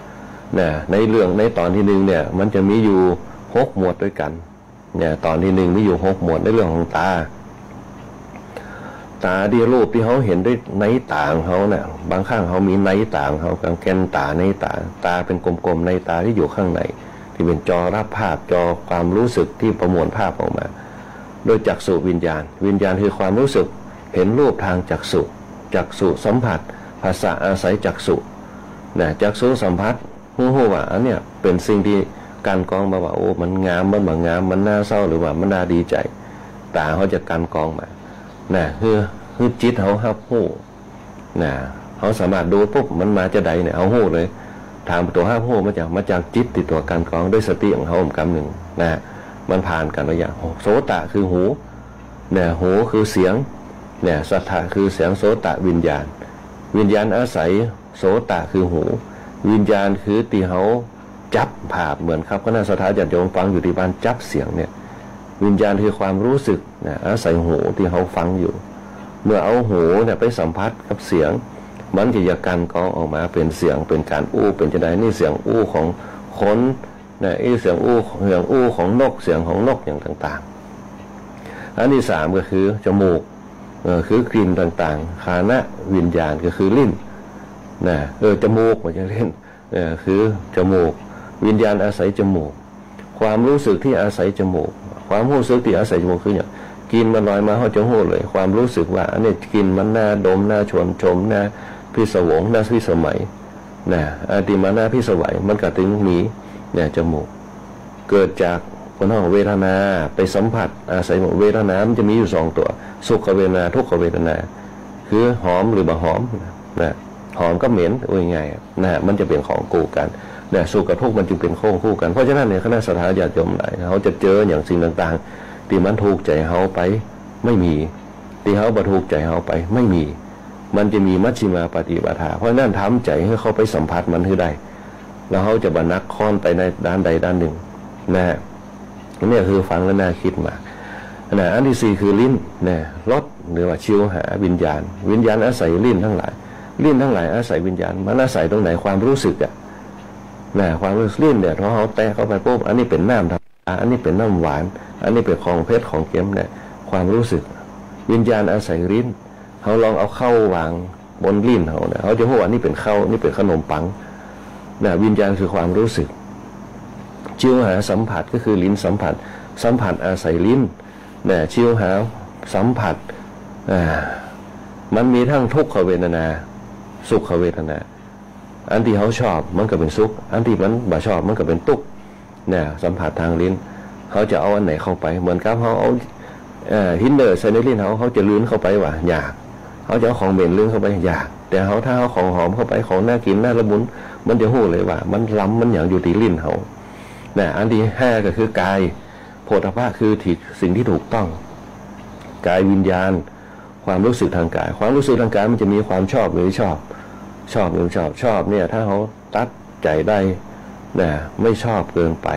นะ ในเรื่อง ในต๋อนตี้นึ่งเนี่ย มันจะมีอยู่หกหมวดตวยกั๋น เนี่ย ต๋อนตี้นึ่งมีอยู่หกหมวดในเรื่องของต๋า ต๋าตี้รูปตี้เฮาหันด้วยในต๋าของเฮาน่ะ บางครั้งเฮามีในต๋าของเฮา กับแก่นต๋าในต๋า ต๋าเป๋นกลมๆ ในต๋าตี้อยู่ข้างใน ตี้เป๋นจอฮับภาพ จอความรู้สึกตี้ประมวลภาพออกมา โดยจักษุวิญญาณ วิญญาณคือความรู้สึกหันรูปทางจักษุ จักษุสัมผัส ผัสสะอาศัยจักษุ นะ จักษุสัมผัส ฮู้ ฮู้ว่าอันเนี้ยเป๋นสิ่งตี้กลั่นกรองมาว่า โอ้ มันงาม มันบ่งาม มันน่าเศร้า หรือว่ามันน่าดีใจ๋ ต๋าเฮาจะกลั่นกรองมา นะ หื้อ หื้อจิตเฮาฮับฮู้ นะ เฮาสามารถดูปุ๊บ มันมาจาใดเนี่ย เฮาฮู้เลย ถามตั๋วฮับฮู้มาจาก มาจากจิตตี้ตั๋วกลั่นกรองด้วยสติของเฮากำนึ่ง นะ มันผ่านกั๋นหลายอย่าง โสตะคือหู เนี่ย หูคือเสียง เนี่ย สัทธะคือเสียง โสตะวิญญาณ วิญญาณอาศัยโสตะคือหู วิญญาณคือตี้เฮาจับภาพ เหมือนกับคณะศรัทธาญาติโยมฟังอยู่ตี้บ้านจับเสียงเนี่ย วิญญาณคือความรู้สึกนะ อาศัยหูตี้เฮาฟังอยู่ เมื่อเอาหูเนี่ยไปสัมผัสกับเสียง มันก็จะกลั่นกรองออกมาเป๋นเสียง เป๋นก๋านอู้ เป๋นจาใด นี่เสียงอู้ของคน นะ อี้เสียงอู้ เสียงอู้ของนก เสียงของนกอย่างต่างๆ อันตี้สามก็คือจมูก เออ คือกลิ่นต่างๆ ฆานะวิญญาณก็คือลิ้น นะ เออ จมูก บ่ใจ้ลิ้น เออ คือจมูก วิญญาณอาศัยจมูก ความรู้สึกที่อาศัยจมูก ความรู้สึกที่อาศัยจมูกคือหยัง กลิ่นมันลอยมา เฮาจะฮู้เลย ความรู้สึกว่าอันนี้กลิ่นมันน่าดม น่าชวนชม น่าพิศวง น่าพิสมัย นะ อันตี้มันน่าพิสมัย มันก็ตึงมี เนี่ย จมูก เกิดจากเปิ้นฮ้องเวทนาไปสัมผัส อาศัยเวทนา มันจะมีอยู่สองตั๋ว สุขเวทนา ทุกขเวทนา คือหอมหรือบ่หอม นะ หอมกับเหม็น ว่าง่ายๆ นะ มันจะเป๋นของคู่กั๋น นะ สุขกับทุกข์มันจึงเป๋นของคู่กั๋น เพราะฉะนั้นเนี่ย คณะศรัทธาญาติโยมหลาย เฮาจะเจออย่างสิ่งต่างๆ ตี้มันถูกใจ๋เฮาไป ไม่มี ตี้เฮาบ่ถูกใจ๋เฮาไป ไม่มี มันจะมีมัชฌิมาปฏิปทา เพราะฉะนั้นทำใจ๋หื้อเข้าไปสัมผัสมันหื้อได้ แล้วเฮาจะบ่หนักข้อนไปในด้านใดด้านนึ่ง นะ เนี่ยคือฟังแล้วน่าคิดมาก นะ อันตี้สี่คือลิ้น นะ รส หรือว่าชิวหาวิญญาณ วิญญาณอาศัยลิ้นตังหลาย ลิ้นตังหลายอาศัยวิญญาณ มันอาศัยตรงไหน ความรู้สึกอะ นะ ความรู้สึก ลิ้นเนี่ย พอเฮาแตะเข้าไปปุ๊บ อันนี้เป๋นน้ำธรรมดา อันนี้เป๋นน้ำหวาน อันนี้เป๋นของเผ็ดของเค็มเนี่ย ความรู้สึก วิญญาณอาศัยลิ้น เฮาลองเอาข้าววางบนลิ้นเฮานะ เฮาจะฮู้ว่านี่เป๋นข้าว นี่เป๋นขนมปัง นะ วิญญาณคือความรู้สึก ชิวหาสัมผัสก็คือลิ้นสัมผัส สัมผัสอาศัยลิ้น นะ ชิวหาสัมผัส อ่า มันมีทั้งทุกขเวทนา สุขเวทนา อันตี้เฮาชอบมันก็เป๋นสุข อันตี้มันบ่ชอบมันก็เป๋นตุ๊กข์ เนี่ย สัมผัสตางลิ้น เฮาจะเอาอันไหนเข้าไป เหมือนกับเฮาเอา เอ่อ หินเนอร์ใส่ในลิ้นเฮา เฮาจะลืนเข้าไปบ่ ยาก เฮาจะเอาของเหม็นลืนเข้าไป ยาก แต่เฮา ถ้าเฮาของหอมเข้าไป ของน่ากิ๋นน่าละมุน มันจะฮู้เลยว่ามันลำมันหยังอยู่ตี้ลิ้นเฮา นะ อันตี้ห้าก็คือกาย โผฏฐัพพะคือที่ สิ่งที่ถูกต้อง กายวิญญาณ ความรู้สึกทางกาย ความรู้สึกทางกายมันจะมีความชอบหรือไม่ชอบ ชอบหรือไม่ชอบ ชอบเนี่ย ถ้าเฮาตัดใจ๋ได้ นะ ไม่ชอบเกินไป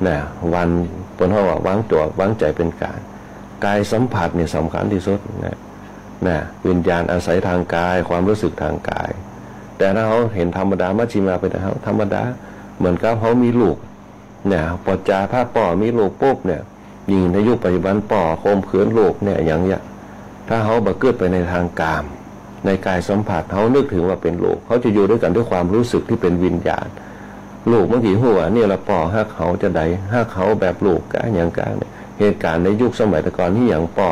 นะ วัน เปิ้นฮ้องว่าวางตั๋ว วางใจ๋เป๋นก๋าง กายสัมผัสเนี่ยสำคัญตี้สุด นะ นะ วิญญาณอาศัยทางกาย ความรู้สึกทางกาย แต่ถ้าเฮาหันธรรมดา มัชฌิมาปฏิปทาธรรมดา เหมือนกับเฮามีลูก เนี่ย ปอจาถ้าป้อมีลูกปุ๊บเนี่ย ยิ่งในยุคปัจจุบันป้อข่มขืนลูกเนี่ย อย่างเนี้ย ถ้าเฮาบ่กึ๊ดไปในตางกาม ในกายสัมผัส เฮานึกเถิงว่าเป๋นลูก เฮาจะอยู่ตวยกั๋นตวยความรู้สึกตี้เป๋นวิญญาณ ลูกมันก็ฮู้ว่านี่ละป้อฮักเฮาจาใด ฮักเฮาแบบลูกกาหยังกาเนี่ย เหตุก๋ารณ์ในยุคสมัยแต่ก่อนนี่หยังป้อ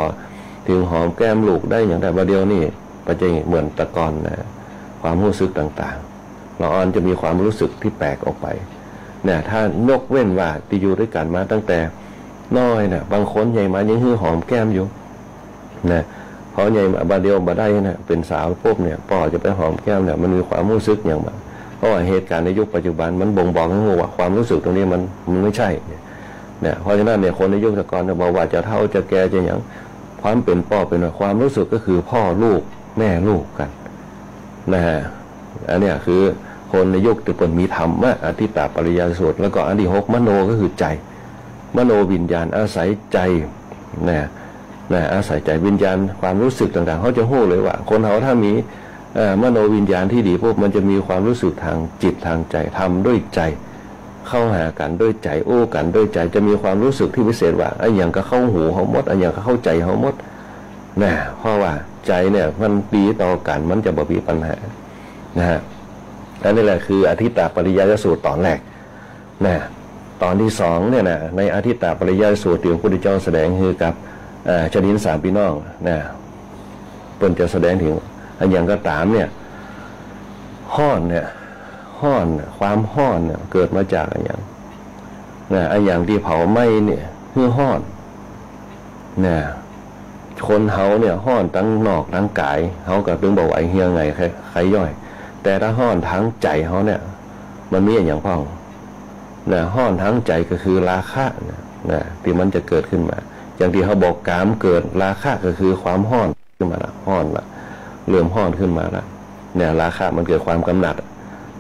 เถิงหอมแก้มลูกได้หยังได้ บ่าเดี่ยวนี้บ่ใจ้เหมือนแต่ก่อนนะ ความรู้สึกต่างๆ ละอ่อนจะมีความรู้สึกตี้แปลกออกไป นะ ถ้ายกเว้นว่าตี้อยู่ตวยกั๋นมาตั้งแต่น้อยนะ บางคนใหญ่มายังหื้อหอมแก้มอยู่ นะ พอใหญ่มาบาดเดียวบ่ได้นะ เป๋นสาวปุ๊บเนี่ย ป้อจะไปหอมแก้มเนี่ย มันมีความฮู้สึกหยังบ่า เพราะว่าเหตุการณ์ในยุคปัจจุบันมันบ่งบอกให้ฮู้ว่าความฮู้สึกตรงนี้มัน มันไม่ใช่เนี่ย เพราะฉะนั้นเนี่ย คนในยุคแต่ก่อนเนี่ย บ่ว่าจะเฒ่าจะแก่จะหยัง ความเป๋นป้อเป๋นแม่ ความฮู้สึกก็คือพ่อลูกแม่ลูกกั๋นนะฮะ อันเนี้ยคือคนในยุคตี้เปิ้นมีธรรมะ อทิฏฐปริยายสูตร แล้วก็อันตี้หก มโน ก็คือใจ๋ มโนวิญญาณ อาศัยใจ๋นะ นะ อาศัยใจ๋ วิญญาณ ความฮู้สึกต่างๆ เฮาจะฮู้เลยว่า คนเฮาถ้ามี เอ่อ มโนวิญญาณตี้ดีปุ๊บ มันจะมีความฮู้สึกตางจิตตางใจ๋ ทำด้วยใจ๋ เข้าหากั๋นด้วยใจ๋ อู้กั๋นด้วยใจ๋ จะมีความฮู้สึกตี้พิเศษว่า อะหยังก็เข้าหูเฮาหมด อะหยังก็เข้าใจ๋เฮาหมดนะ เพราะว่าใจ๋เนี่ยมันดีต่อกั๋น มันจะบ่มีปัญหานะฮะ อันนี้แหละคืออทิฏฐปริยายสูตรต๋อนแรก นะ ต๋อนตี้สองเนี่ยนะ ในอทิฏฐปริยายสูตรตี้พระพุทธเจ้าแสดงหื้อกับ เอ่อ ชดินสามปี้น้องนะ เปิ้นจะแสดงเถิงอะหยังก็ต๋ามเนี่ย ฮ้อนเนี่ย ฮ้อนน่ะ ความฮ้อนเนี่ยเกิดมาจากอะหยังนะ อะหยังตี้เผาไหม้เนี่ยหื้อฮ้อน นะ คนเฮาเนี่ยฮ้อนตังนอกตังก๋าย เฮาก็ตึงบ่ไหวเหียเหงื่อใค่ ใค่ย่อย แต่ถ้าฮ้อนตางใจ๋เฮาเนี่ย มันมีอะหยังพ่องนะ ฮ้อนตางใจ๋ก็คือราคะนะ นะ ตี้มันจะเกิดขึ้นมา อย่างตี้เฮาบอกกามเกิด ราคะก็คือความฮ้อนขึ้นมาละ ฮ้อนละ เริ่มฮ้อนขึ้นมาละ เนี่ย ราคะมันเกิดความกำหนัด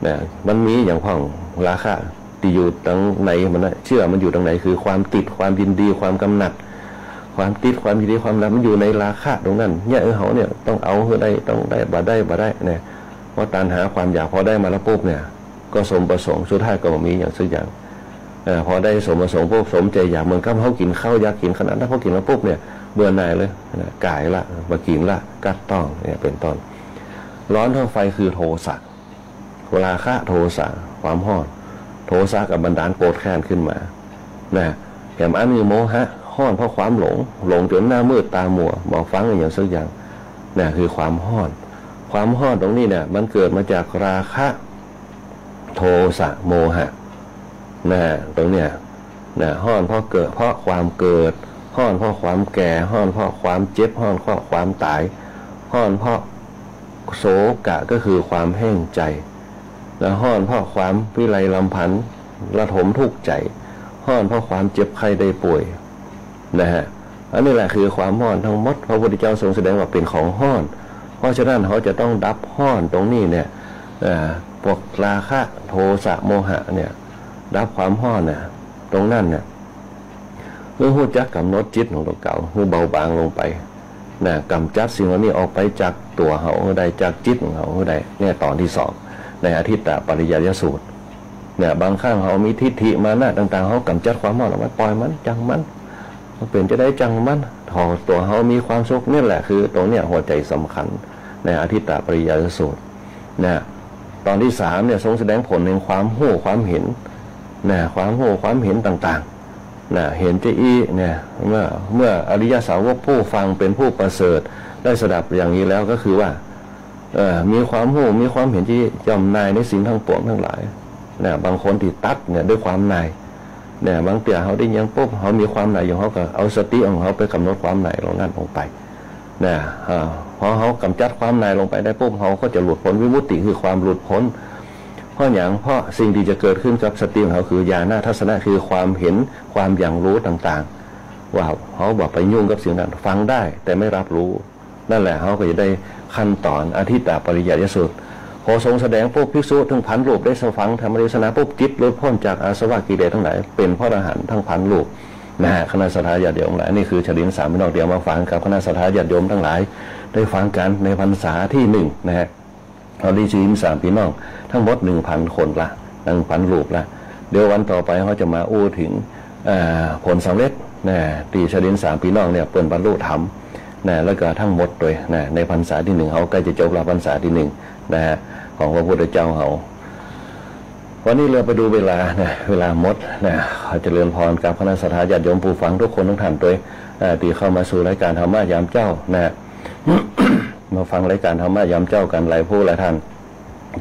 นะ มันมีอะหยังพ่อง ราคะตี้อยู่ตังในมันนะ เจื้อมันอยู่ตังใน คือความติด ความยินดี ความกำหนัด ความติด ความยินดี ความกำหนัด มันอยู่ในราคะตรงนั้น เนี่ย เออ เฮาเนี่ยต้องเอาหื้อได้ ต้องได้ บ่ได้ บ่ได้ เนี่ย พอตัณหาความอยากพอได้มาแล้วปุ๊บเนี่ย ก็สมประสงค์ สุดท้ายก็บ่มีอะหยังสักอย่าง เอ่อ พอได้สมประสงค์ปุ๊บ สมใจ๋อยาก เหมือนกับเฮากิ๋นข้าว อยากกิ๋นขนาดนั้น พอกิ๋นแล้วปุ๊บเนี่ย เบื่อหน่ายเลยนะ ก๋ายละ บ่กิ๋นละ กั๊ดต๊อง เนี่ย เป๋นต้น ฮ้อนเท่าไฟคือโทสะ ราคะโทสะ ความฮ้อน โทสะก็บันดาลโกรธแค้นขึ้นมา นะ แถมอันนี้โมหะ ฮ้อนเพราะความหลง หลงจ๋นหน้ามืดต๋ามัว บ่ฟังอะหยังสักอย่าง นะ คือความฮ้อน ความฮ้อนตรงนี้เนี่ย มันเกิดมาจากราคะ โทสะ โมหะ นะ ตรงเนี้ย นะ ฮ้อนเพราะเกิด เพราะความเกิด ฮ้อนเพราะความแก่ ฮ้อนเพราะความเจ็บ ฮ้อนเพราะความต๋าย ฮ้อนเพราะโศกะ ก็คือความแห้งใจ๋ นะ ฮ้อนเพราะความวิไลรำพัน ระทมทุกข์ใจ๋ ฮ้อนเพราะความเจ็บไข้ได้ป่วย นะฮะ อันนี้แหละคือความฮ้อนตังหมด พระพุทธเจ้าทรงแสดงว่าเป๋นของฮ้อน เพราะฉะนั้นเฮาจะต้องดับฮ้อนตรงนี้เนี่ย เอ่อ พวกราคะ โทสะ โมหะเนี่ย ดับความฮ้อนน่ะ ตรงนั้นน่ะ หื้อฮู้จักก๋ำหนดจิตของตั๋วเก่า หื้อเบาบางลงไป นะ ก๋ำจัดสิ่งเหล่านี้ออกไปจากตั๋วเฮาหื้อได้ จากจิตของเฮาหื้อได้ เนี่ย ต๋อนตี้สอง ในอทิฏฐปริยายสูตร เนี่ย บางครั้งเฮามีทิฏฐิมานะต่างๆ เฮาก๋ำจัดความฮ้อนออกมา ปล่อยมัน จ่างมัน มันเป๋นจะใดจ่างมัน ขอตั๋วเฮามีความสุข เนี่ยแหละคือตรงเนี้ยหัวใจ๋สำคัญในอทิฏฐปริยายสูตร นะ ต๋อนตี้สามเนี่ยทรงแสดงผลแห่งความฮู้ความเห็น นะ ความฮู้ความเห็นต่างๆ นะ เห็นจาอี้เนี่ย เมื่อ เมื่ออริยสาวกผู้ฟังเป๋นผู้ประเสริฐ ได้สดับอย่างนี้แล้วก็คือว่า เอ่อ มีความฮู้ มีความเห็นตี้ย่อมน่ายในสิ่งตังปวงตังหลาย นะ บางคนตี้ตัดเนี่ยด้วยความน่าย เนี่ย บางเตื้อเฮาได้ยินปุ๊บ เฮามีความน่ายอยู่ เฮาก็เอาสติของเฮาไปก๋ำหนดความน่ายเหล่านั้นลงไป นะ อ่า พอเฮาก๋ำจัดความน่ายลงไปได้ปุ๊บ เฮาก็จะหลุดป๊น วิมุตติคือความหลุดป๊น เพราะหยัง เพราะสิ่งตี้จะเกิดขึ้นกับสติของเฮาคือญาณทัสสนะ คือความเห็น ความหยั่งรู้ต่างๆ ว่าเฮาบ่ไปยุ่งกับสิ่งนั้น ฟังได้แต่ไม่รับรู้ นั่นแหละ เฮาก็จะได้ขั้นต๋อนอทิฏฐปริยายสูตร พอทรงแสดงปุ๊บ ภิกษุตึงพันรูปได้ฟังธรรมเทศนาปุ๊บ จิตหลุดป๊นจากอาสวะกิเลสตังหลาย เป๋นพระอรหันต์ตึงพันรูป นะฮะ คณะศรัทธาญาติโยมตังหลาย นี่คือชดินสามปี้น้องตี้เอามาฝากกับคณะศรัทธาญาติโยมตังหลาย ได้ฟังกั๋นในพรรษาตี้หนึ่งนะฮะ เฮาได้ชดินสามปี้น้องตังหมดหนึ่งพันคนละ หนึ่งพันรูปละ เดี๋ยววันต่อไปเฮาจะมาอู้เถิง อ่า ผลสำเร็จนะ ตี้ชดินสามปี้น้องเนี่ยเปิ้นบรรลุธรรมนะ แล้วก็ตังหมดตวยนะ ในพรรษาตี้หนึ่ง เฮาใก้จะจบละ พรรษาตี้หนึ่งนะฮะ ของพระพุทธเจ้าเฮา วันนี้เฮาไปดูเวลานะ เวลาหมดนะ ขอเจริญพรกับคณะศรัทธาญาติโยมผู้ฟังทุกคนทุกท่านตวย อ่า ตี้เข้ามาสู่รายก๋านธรรมะยามเจ๊านะ มาฟังรายก๋านธรรมะยามเจ๊ากั๋นหลายผู้หลายท่าน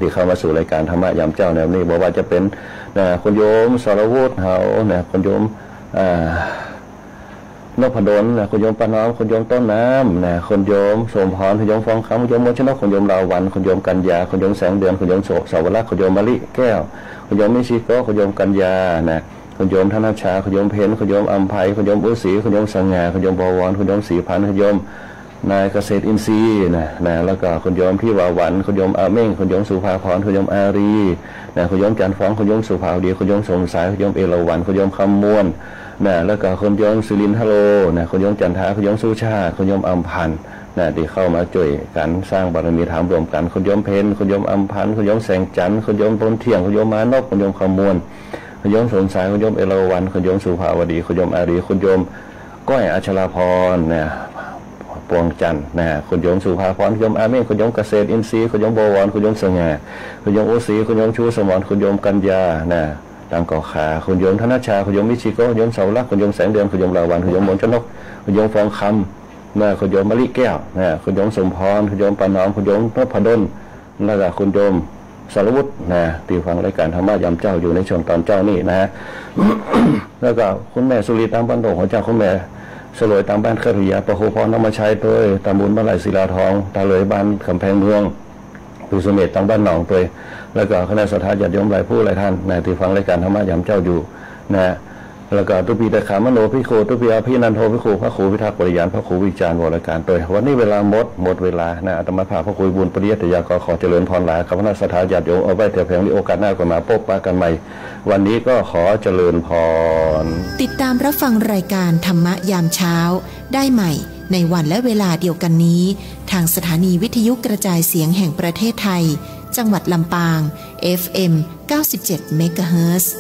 ตี้เข้ามาสู่รายก๋านธรรมะยามเจ๊าในวันนี้ บ่ว่าจะเป๋น นะ คุณโยมสรวุฒิเฮานะ คุณโยม อ่า นพดลนะ คุณโยมประนอม คุณโยมต้นน้ำนะ คุณโยมสมพร คุณโยมฟองคำ คุณโยมมนต์ชนก คุณโยมลาวัณ คุณโยมกัญญา คุณโยมแสงเดือน คุณโยมโส- สวรักษ์ คุณโยมมะลิแก้ว คุณโยมมิชิโกะ คุณโยมกัญญานะ คุณโยมธนชชา คุณโยมเพ็ญ คุณโยมอำไพ คุณโยมอุศรี คุณโยมสง่า คุณโยมบวร คุณโยมศรีพันธ์ คุณโยมนายเกษตรอินทรีย์นะ นะ แล้วก็คุณโยมทิวาวัณ คุณโยมอาเม่ง คุณโยมสุภาพร คุณโยมอารีนะ คุณโยมจันทร์ฟอง คุณโยมสุภาวดี คุณโยมสมสาย คุณโยมเอราวัณ คุณโยมคำมวลนะ แล้วก็คุณโยมสิรินทโลนะ คุณโยมจันทา คุณโยมสุชาติ คุณโยมอำพันธ์นะ ตี้เข้ามาจ้วยกั๋นสร้างบารมีธรรมร่วมกั๋น คุณโยมเพ็ญ คุณโยมอำพันธ์ คุณโยมแสงจันทร์ คุณโยมบุญเที่ยง คุณโยมมานพ คุณโยมคำมวล คุณโยมสมสาย คุณโยมเอราวัณ คุณโยมสุภาวดี คุณโยมอารี คุณโยมก้อยอัชราพรนะ ปวงจันทร์นะ คุณโยมสุภาพร คุณโยมอาเม่ง คุณโยมเกษตรอินทรีย์ คุณโยมบวร คุณโยมสง่า คุณโยมอุศรี คุณโยมชูสมร คุณโยมกัญญานะ ตังเกาะขา คุณโยมธนชชา คุณโยมมิชิโกะ คุณโยมเสาหลัก คุณโยมแสงเดือน คุณโยมลาวัณ คุณโยมมนต์ชนก คุณโยมฟองคำนะ คุณโยมมะลิแก้วนะ คุณโยมสมพร คุณโยมประนอม คุณโยมนพดล แล้วก็คุณโยมสรวุฒินะ ตี้ฟังรายก๋านธรรมะยามเจ๊าอยู่ในช่วงตอนเจ๊านี่นะ แล้วก็คุณแม่สุรีตางบ้านดง ของเจ้าคุณแม่สลวยตางบ้านเคิดวิทยา พระครูพรนำมาใช้ตวย ตำบลบ้านไร่ศิลาทอง ตาเหลยบ้านกำแพงเมือง ปู่เสม็ดตางบ้านหนองตวย แล้วก็คณะศรัทธาญาติโยมหลายผู้หลายท่านนะ ตี้ฟังรายก๋านธรรมะยามเจ๊าอยู่นะ แล้วก็ตุ๊ปีตะขามโนภิกขุ ตุ๊ปีอภินันโทภิกขุ พระครูพิทักษ์ปริญาณ พระครูวิจารณ์วรการตวย วันนี้เวลาหมด หมดเวลานะ อาตมาภาพพระครูบุญปริยัติยาก็ขอเจริญพรลากับคณะศรัทธาญาติโยมเอาไว้แต่เพียงนี้ โอกาสหน้าก็มาพบปะกั๋นใหม่ วันนี้ก็ขอเจริญพร ติดตามรับฟังรายการธรรมะยามเช้าได้ใหม่ในวันและเวลาเดียวกันนี้ ทางสถานีวิทยุกระจายเสียงแห่งประเทศไทย จังหวัดลำปาง เอฟเอ็ม เก้าสิบเจ็ด เมกะเฮิรตซ์